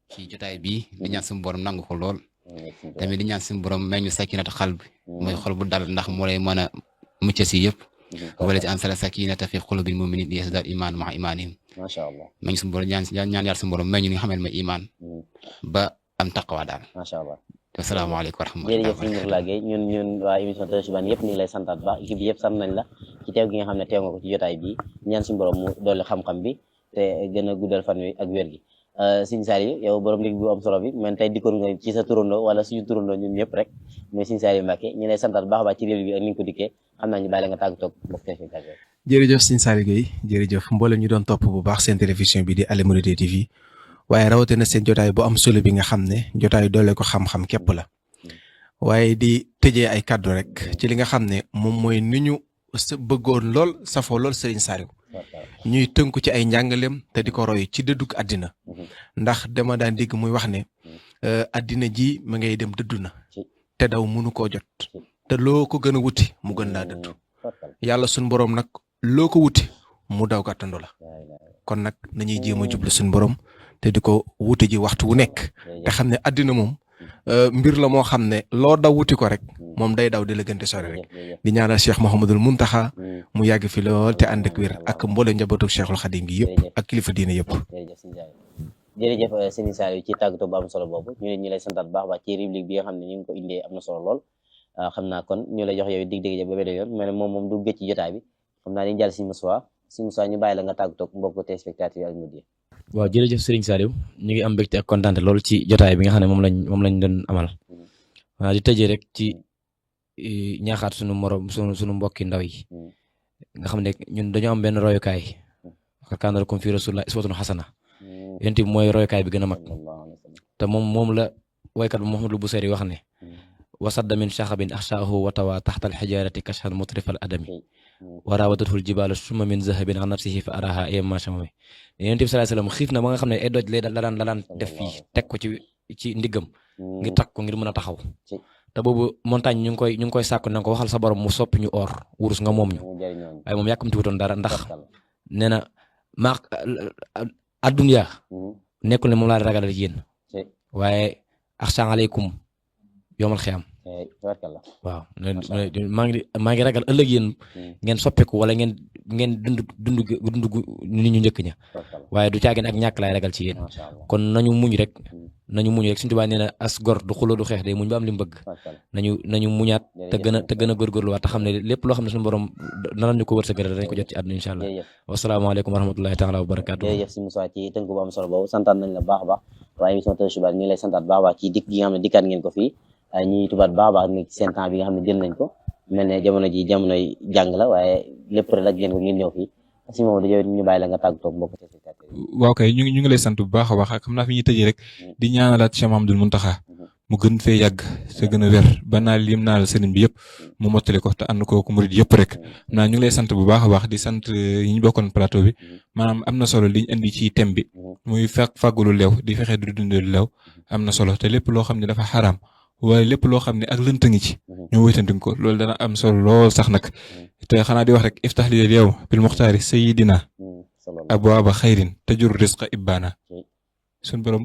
ci jotaay bi di ñaan suñu borom nangu ko lool tamit di ñaan suñu borom may ñu sakinata xal bi mooy xol bu dal ndax moo lay mën a mucc si yëpp wala ci ansala sakinata fi qulubil mu'minin yazdad iman ma imanihim macha allah may ñu suñu borom ñaan yàlla suñu borom may ñu nga xamal ma iman ba am taqwa daal macha allah asalaamaaleykum wa rahmatulah jërëjëf sëñ Mourtalla Gueye ñun waa émission Tafsir Chubane yëpp ñu ngi lay santaat baax équipe bi yëpp sant nañ la ci teew gi nga xam ne teew nga ko ci jotaay bi ñaan suñu borom mu dolli xam-xam bi te gën a guddal fan wi ak wér gi Sëñ Saliou yow borom liggéey bu am solo bi man tey dikkoon nga ci sa turandoo wala suñu turandoo ñun ñëpp rek mooy Sëñ Saliou Mbacké ñu lay santaat baax a baax ci réew bi ak ni nga ko dikkee xam naa ñu bàyyi la nga tàgg toog mbokk téléspectateur jërëjëf Sëñ Saliou Gueye jërëjëf mboolem ñu doon topp bu baax seen télévision bi di Al Mouridiyyah TV waaye rawatina seen jotaay bu am solo bi nga xam ne jotaay doole ko xam-xam képp la waaye di tëjee ay kàddu rek ci li nga xam ne moom mooy ni ñu bëggoon lool safoo lool Serigne Saliou ñuy tënku ci ay njàngaleem te di ko roy ci dëddug àddina ndax dama daan dégg muy wax ne àddina ji ma ngay dem dëddu na te daw mënu koo jot te loo ko gën a wuti mu gën laa dëddu yàlla suñ borom nag loo ko wuti mu daw gàttandu la kon nag nañuy jéem a jublu suñ borom te di ko wuti ji waxtu wu nekk te xam ne àddina moom mbir la moo xam ne loo daw wuti ko rek moom day daw di la gën di sori rek di ñaanal Cheikh Mouhamadul Muntaxa mu yàgg fi lool te ànd ak wér ak mboole njabootu Cheikhul Khadim gi yëpp ak kilifa diine yëpp. jërëjëf Sëñ Saliou ci tàggatoo bu am solo boobu ñu lay santaat baax baax ci rubrique bi nga xam ne ñu ngi ko indee am na solo lool xam naa kon ñu lay jox yow dig-dig ba beneen yoon mais moom du gëj ci jotaay bi xam naa dañu jàll Sëñ Moussa ñu bàyyi la nga tàggatoo mbokk téléspectateurs yi ak Al-Mouridiyyah. waaw jërëjëf Serigne Saliou ñu ngi am mbégte ak kontaan lool ci jotaay bi nga xam ne moom lañ doon amal waaw di tëjee rek ci ñaaxaat sunu morom sunu mbokki ndaw yi nga xam ne ñun dañoo am benn royukaay kaana lakum fi rasulillahi uswatun hasana yonent bi mooy royukaay bi gën a mag te moom la waykat bi Muhammadul Busayri wax ne wasadda min shaxabin axshaahu wa tawa taxta alxijarati kashhan mutrifal adami wa raawadatul jibaalu summa min zahabin an nafsihi fa araha ayama shamami yonent bi sallallahu alayhi wasallam xiif na ba nga xam ne ay doj la daan def fii teg ko ci ndiggam ngir takk ko ngir mën a taxaw te boobu montagne ñu ngi koy sàkku na ko waxal sa borom mu soppi ñu or wurus nga moom ñu waaye moom yàkkamti wutoon dara ndax nee na maa adduniya nekkul ne moom laa ragal yéen waaye axsha aleykum yowmal xiyaam waaw maa ngi ragal ëllëg yéen ngeen soppeeku wala ngeen dund nit ñu njëkk ña waaye du caagin ak ñàkk laay ragal ci yéen kon nañu muñ rek Sëñ Tuubaa nee na as gor du xuloo du xeex day muñ ba am li mu bëgg nañu muñaat te gën a góorgóorluwaat te xam ne lépp loo xam ne suñu borom nanan ñu ko wërsëgal dañ ko jot ci àdduna incha allah wasalaamaaleykum wa rahmatullahi taala wa barakaatu jërëjëf Sëñ Moussa ci tënk bu am solo boobu santaan nañ la baax a baax waaye émission Tafsir Chubane ñu ngi lay santaat baax a baax ci dikk gi nga xam ne dikkaat ngeen ko fii ñuy tubaat baax a baax ne ci seen temps bi nga xam ne jël nañ ko mel ne jamono ji jamonoy jàng la waaye lépp rek ak ngeen ko ngeen ñëw fii si moom dañoo ñu bàyyi la nga tàggatoo mbokk waaw kay ñu ngi lay sant bu baax a baax ak xam naa fi ñuy tëjee rek di ñaanalaat Cheikh Mouhamadoul Mountakha mu gën fee yàgg te gën a wér ba naa lim naa la sëriñ bi yëpp mu mottali ko te ànd ko murid yëpp rek naa ñu ngi lay sant bu baax a baax di sant yi ñu bokkoon plateau bi maanaam am na solo liñ indi ci thème bi muy fàggulu leew di fexe du dundee lu leew am na solo te lépp loo xam ne dafa xaraam waaye lépp loo xam ne ak lënt ngi ci ñu wéytandiku ko loolu dana am solo lool sax nag te xanaa di wax rek iftax li yow bil muxtaari sayidina abwaaba xayrin tajur risqa ibbaana suñ borom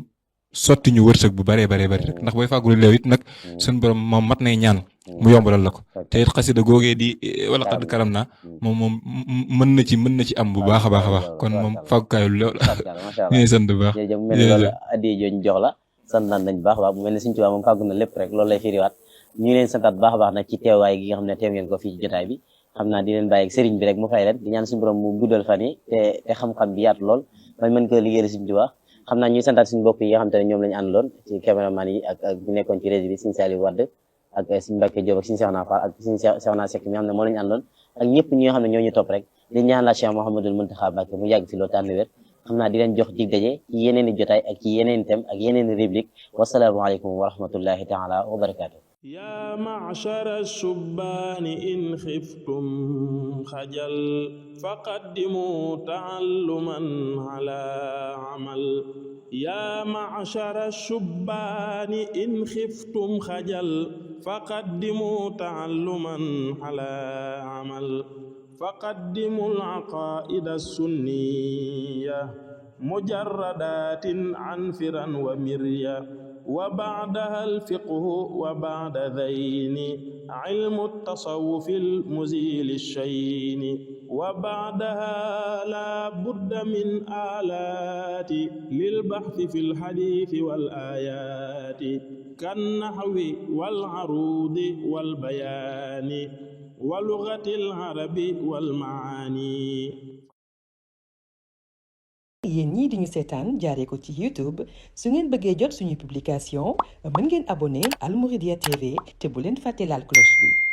sotti ñu wërsëg bu baree baree bari rek ndax booy fàggulu leew it nag suñ borom moom mat nay ñaan mu yombalal la ko te it xasida googee di wala xadd karam naa moom mën na ci am bu baax a baax kon moom fàggukaayu leew la ñu sant bu baax addi jooñ jox la sant nañ baax a baax mu mel ne Sëñ Tuubaa moom fàggu na lépp rek loolu lay firiwaat ñu ngi leen santaat baax a baax nag ci teewaay gi nga xam ne teew ngeen ko fii ci jotaay bi xam naa di leen bàyyi ak sëriñ bi rek mu fay leen di ñaan suñu borom mu guddal fan yi te xam-xam bi yaatu lool bañ mën ko liggéeyal Sëñ Tuubaa xam naa ñuy santaat suñu mbokk yi nga xam te ne ñoom lañu àndaloon ci caméraman yi ak ñu nekkoon ci régie bi Sëñ Saliou Wade ak Sëñ Mbacke Diop ak Sëñ Cheikhouna Fall ak Sëñ Cheikhouna Seck mi nga xam ne moo lañu àndaloon ak ñëpp ñi nga xam ne ñoo ñu topp rek di ñaan la Cheikh Mouhamadoul Mountakha Mbacké mu yàgg fi loolu tànn wér xam naa di leen jox dig daje ci yeneen i jotaay ak ci yeneen i thème ak yeneen i rubrique wasalaamu aleykum wa rahmatullahi taala wa barakaatu يا معشر الشبان إن خفتم خجل فقدموا تعلما على عمل يا معشر الشبان إن خفتم خجل فقدموا تعلما على عمل فقدموا العقائد السنية مجردات عن فرا ومريا وبعدها الفقه وبعد ذين علم التصوف المزيل الشين وبعدها لا بد من آلات للبحث في الحديث والآيات كالنحو والعروض والبيان ولغة العرب والمعاني. yéen ñii di ñu seetaan jaaree ko ci YouTube su ngeen bëggee jot suñu publication mën ngeen abonné Al Mouridiyyah TV te bu leen fàtte laal cloche bi.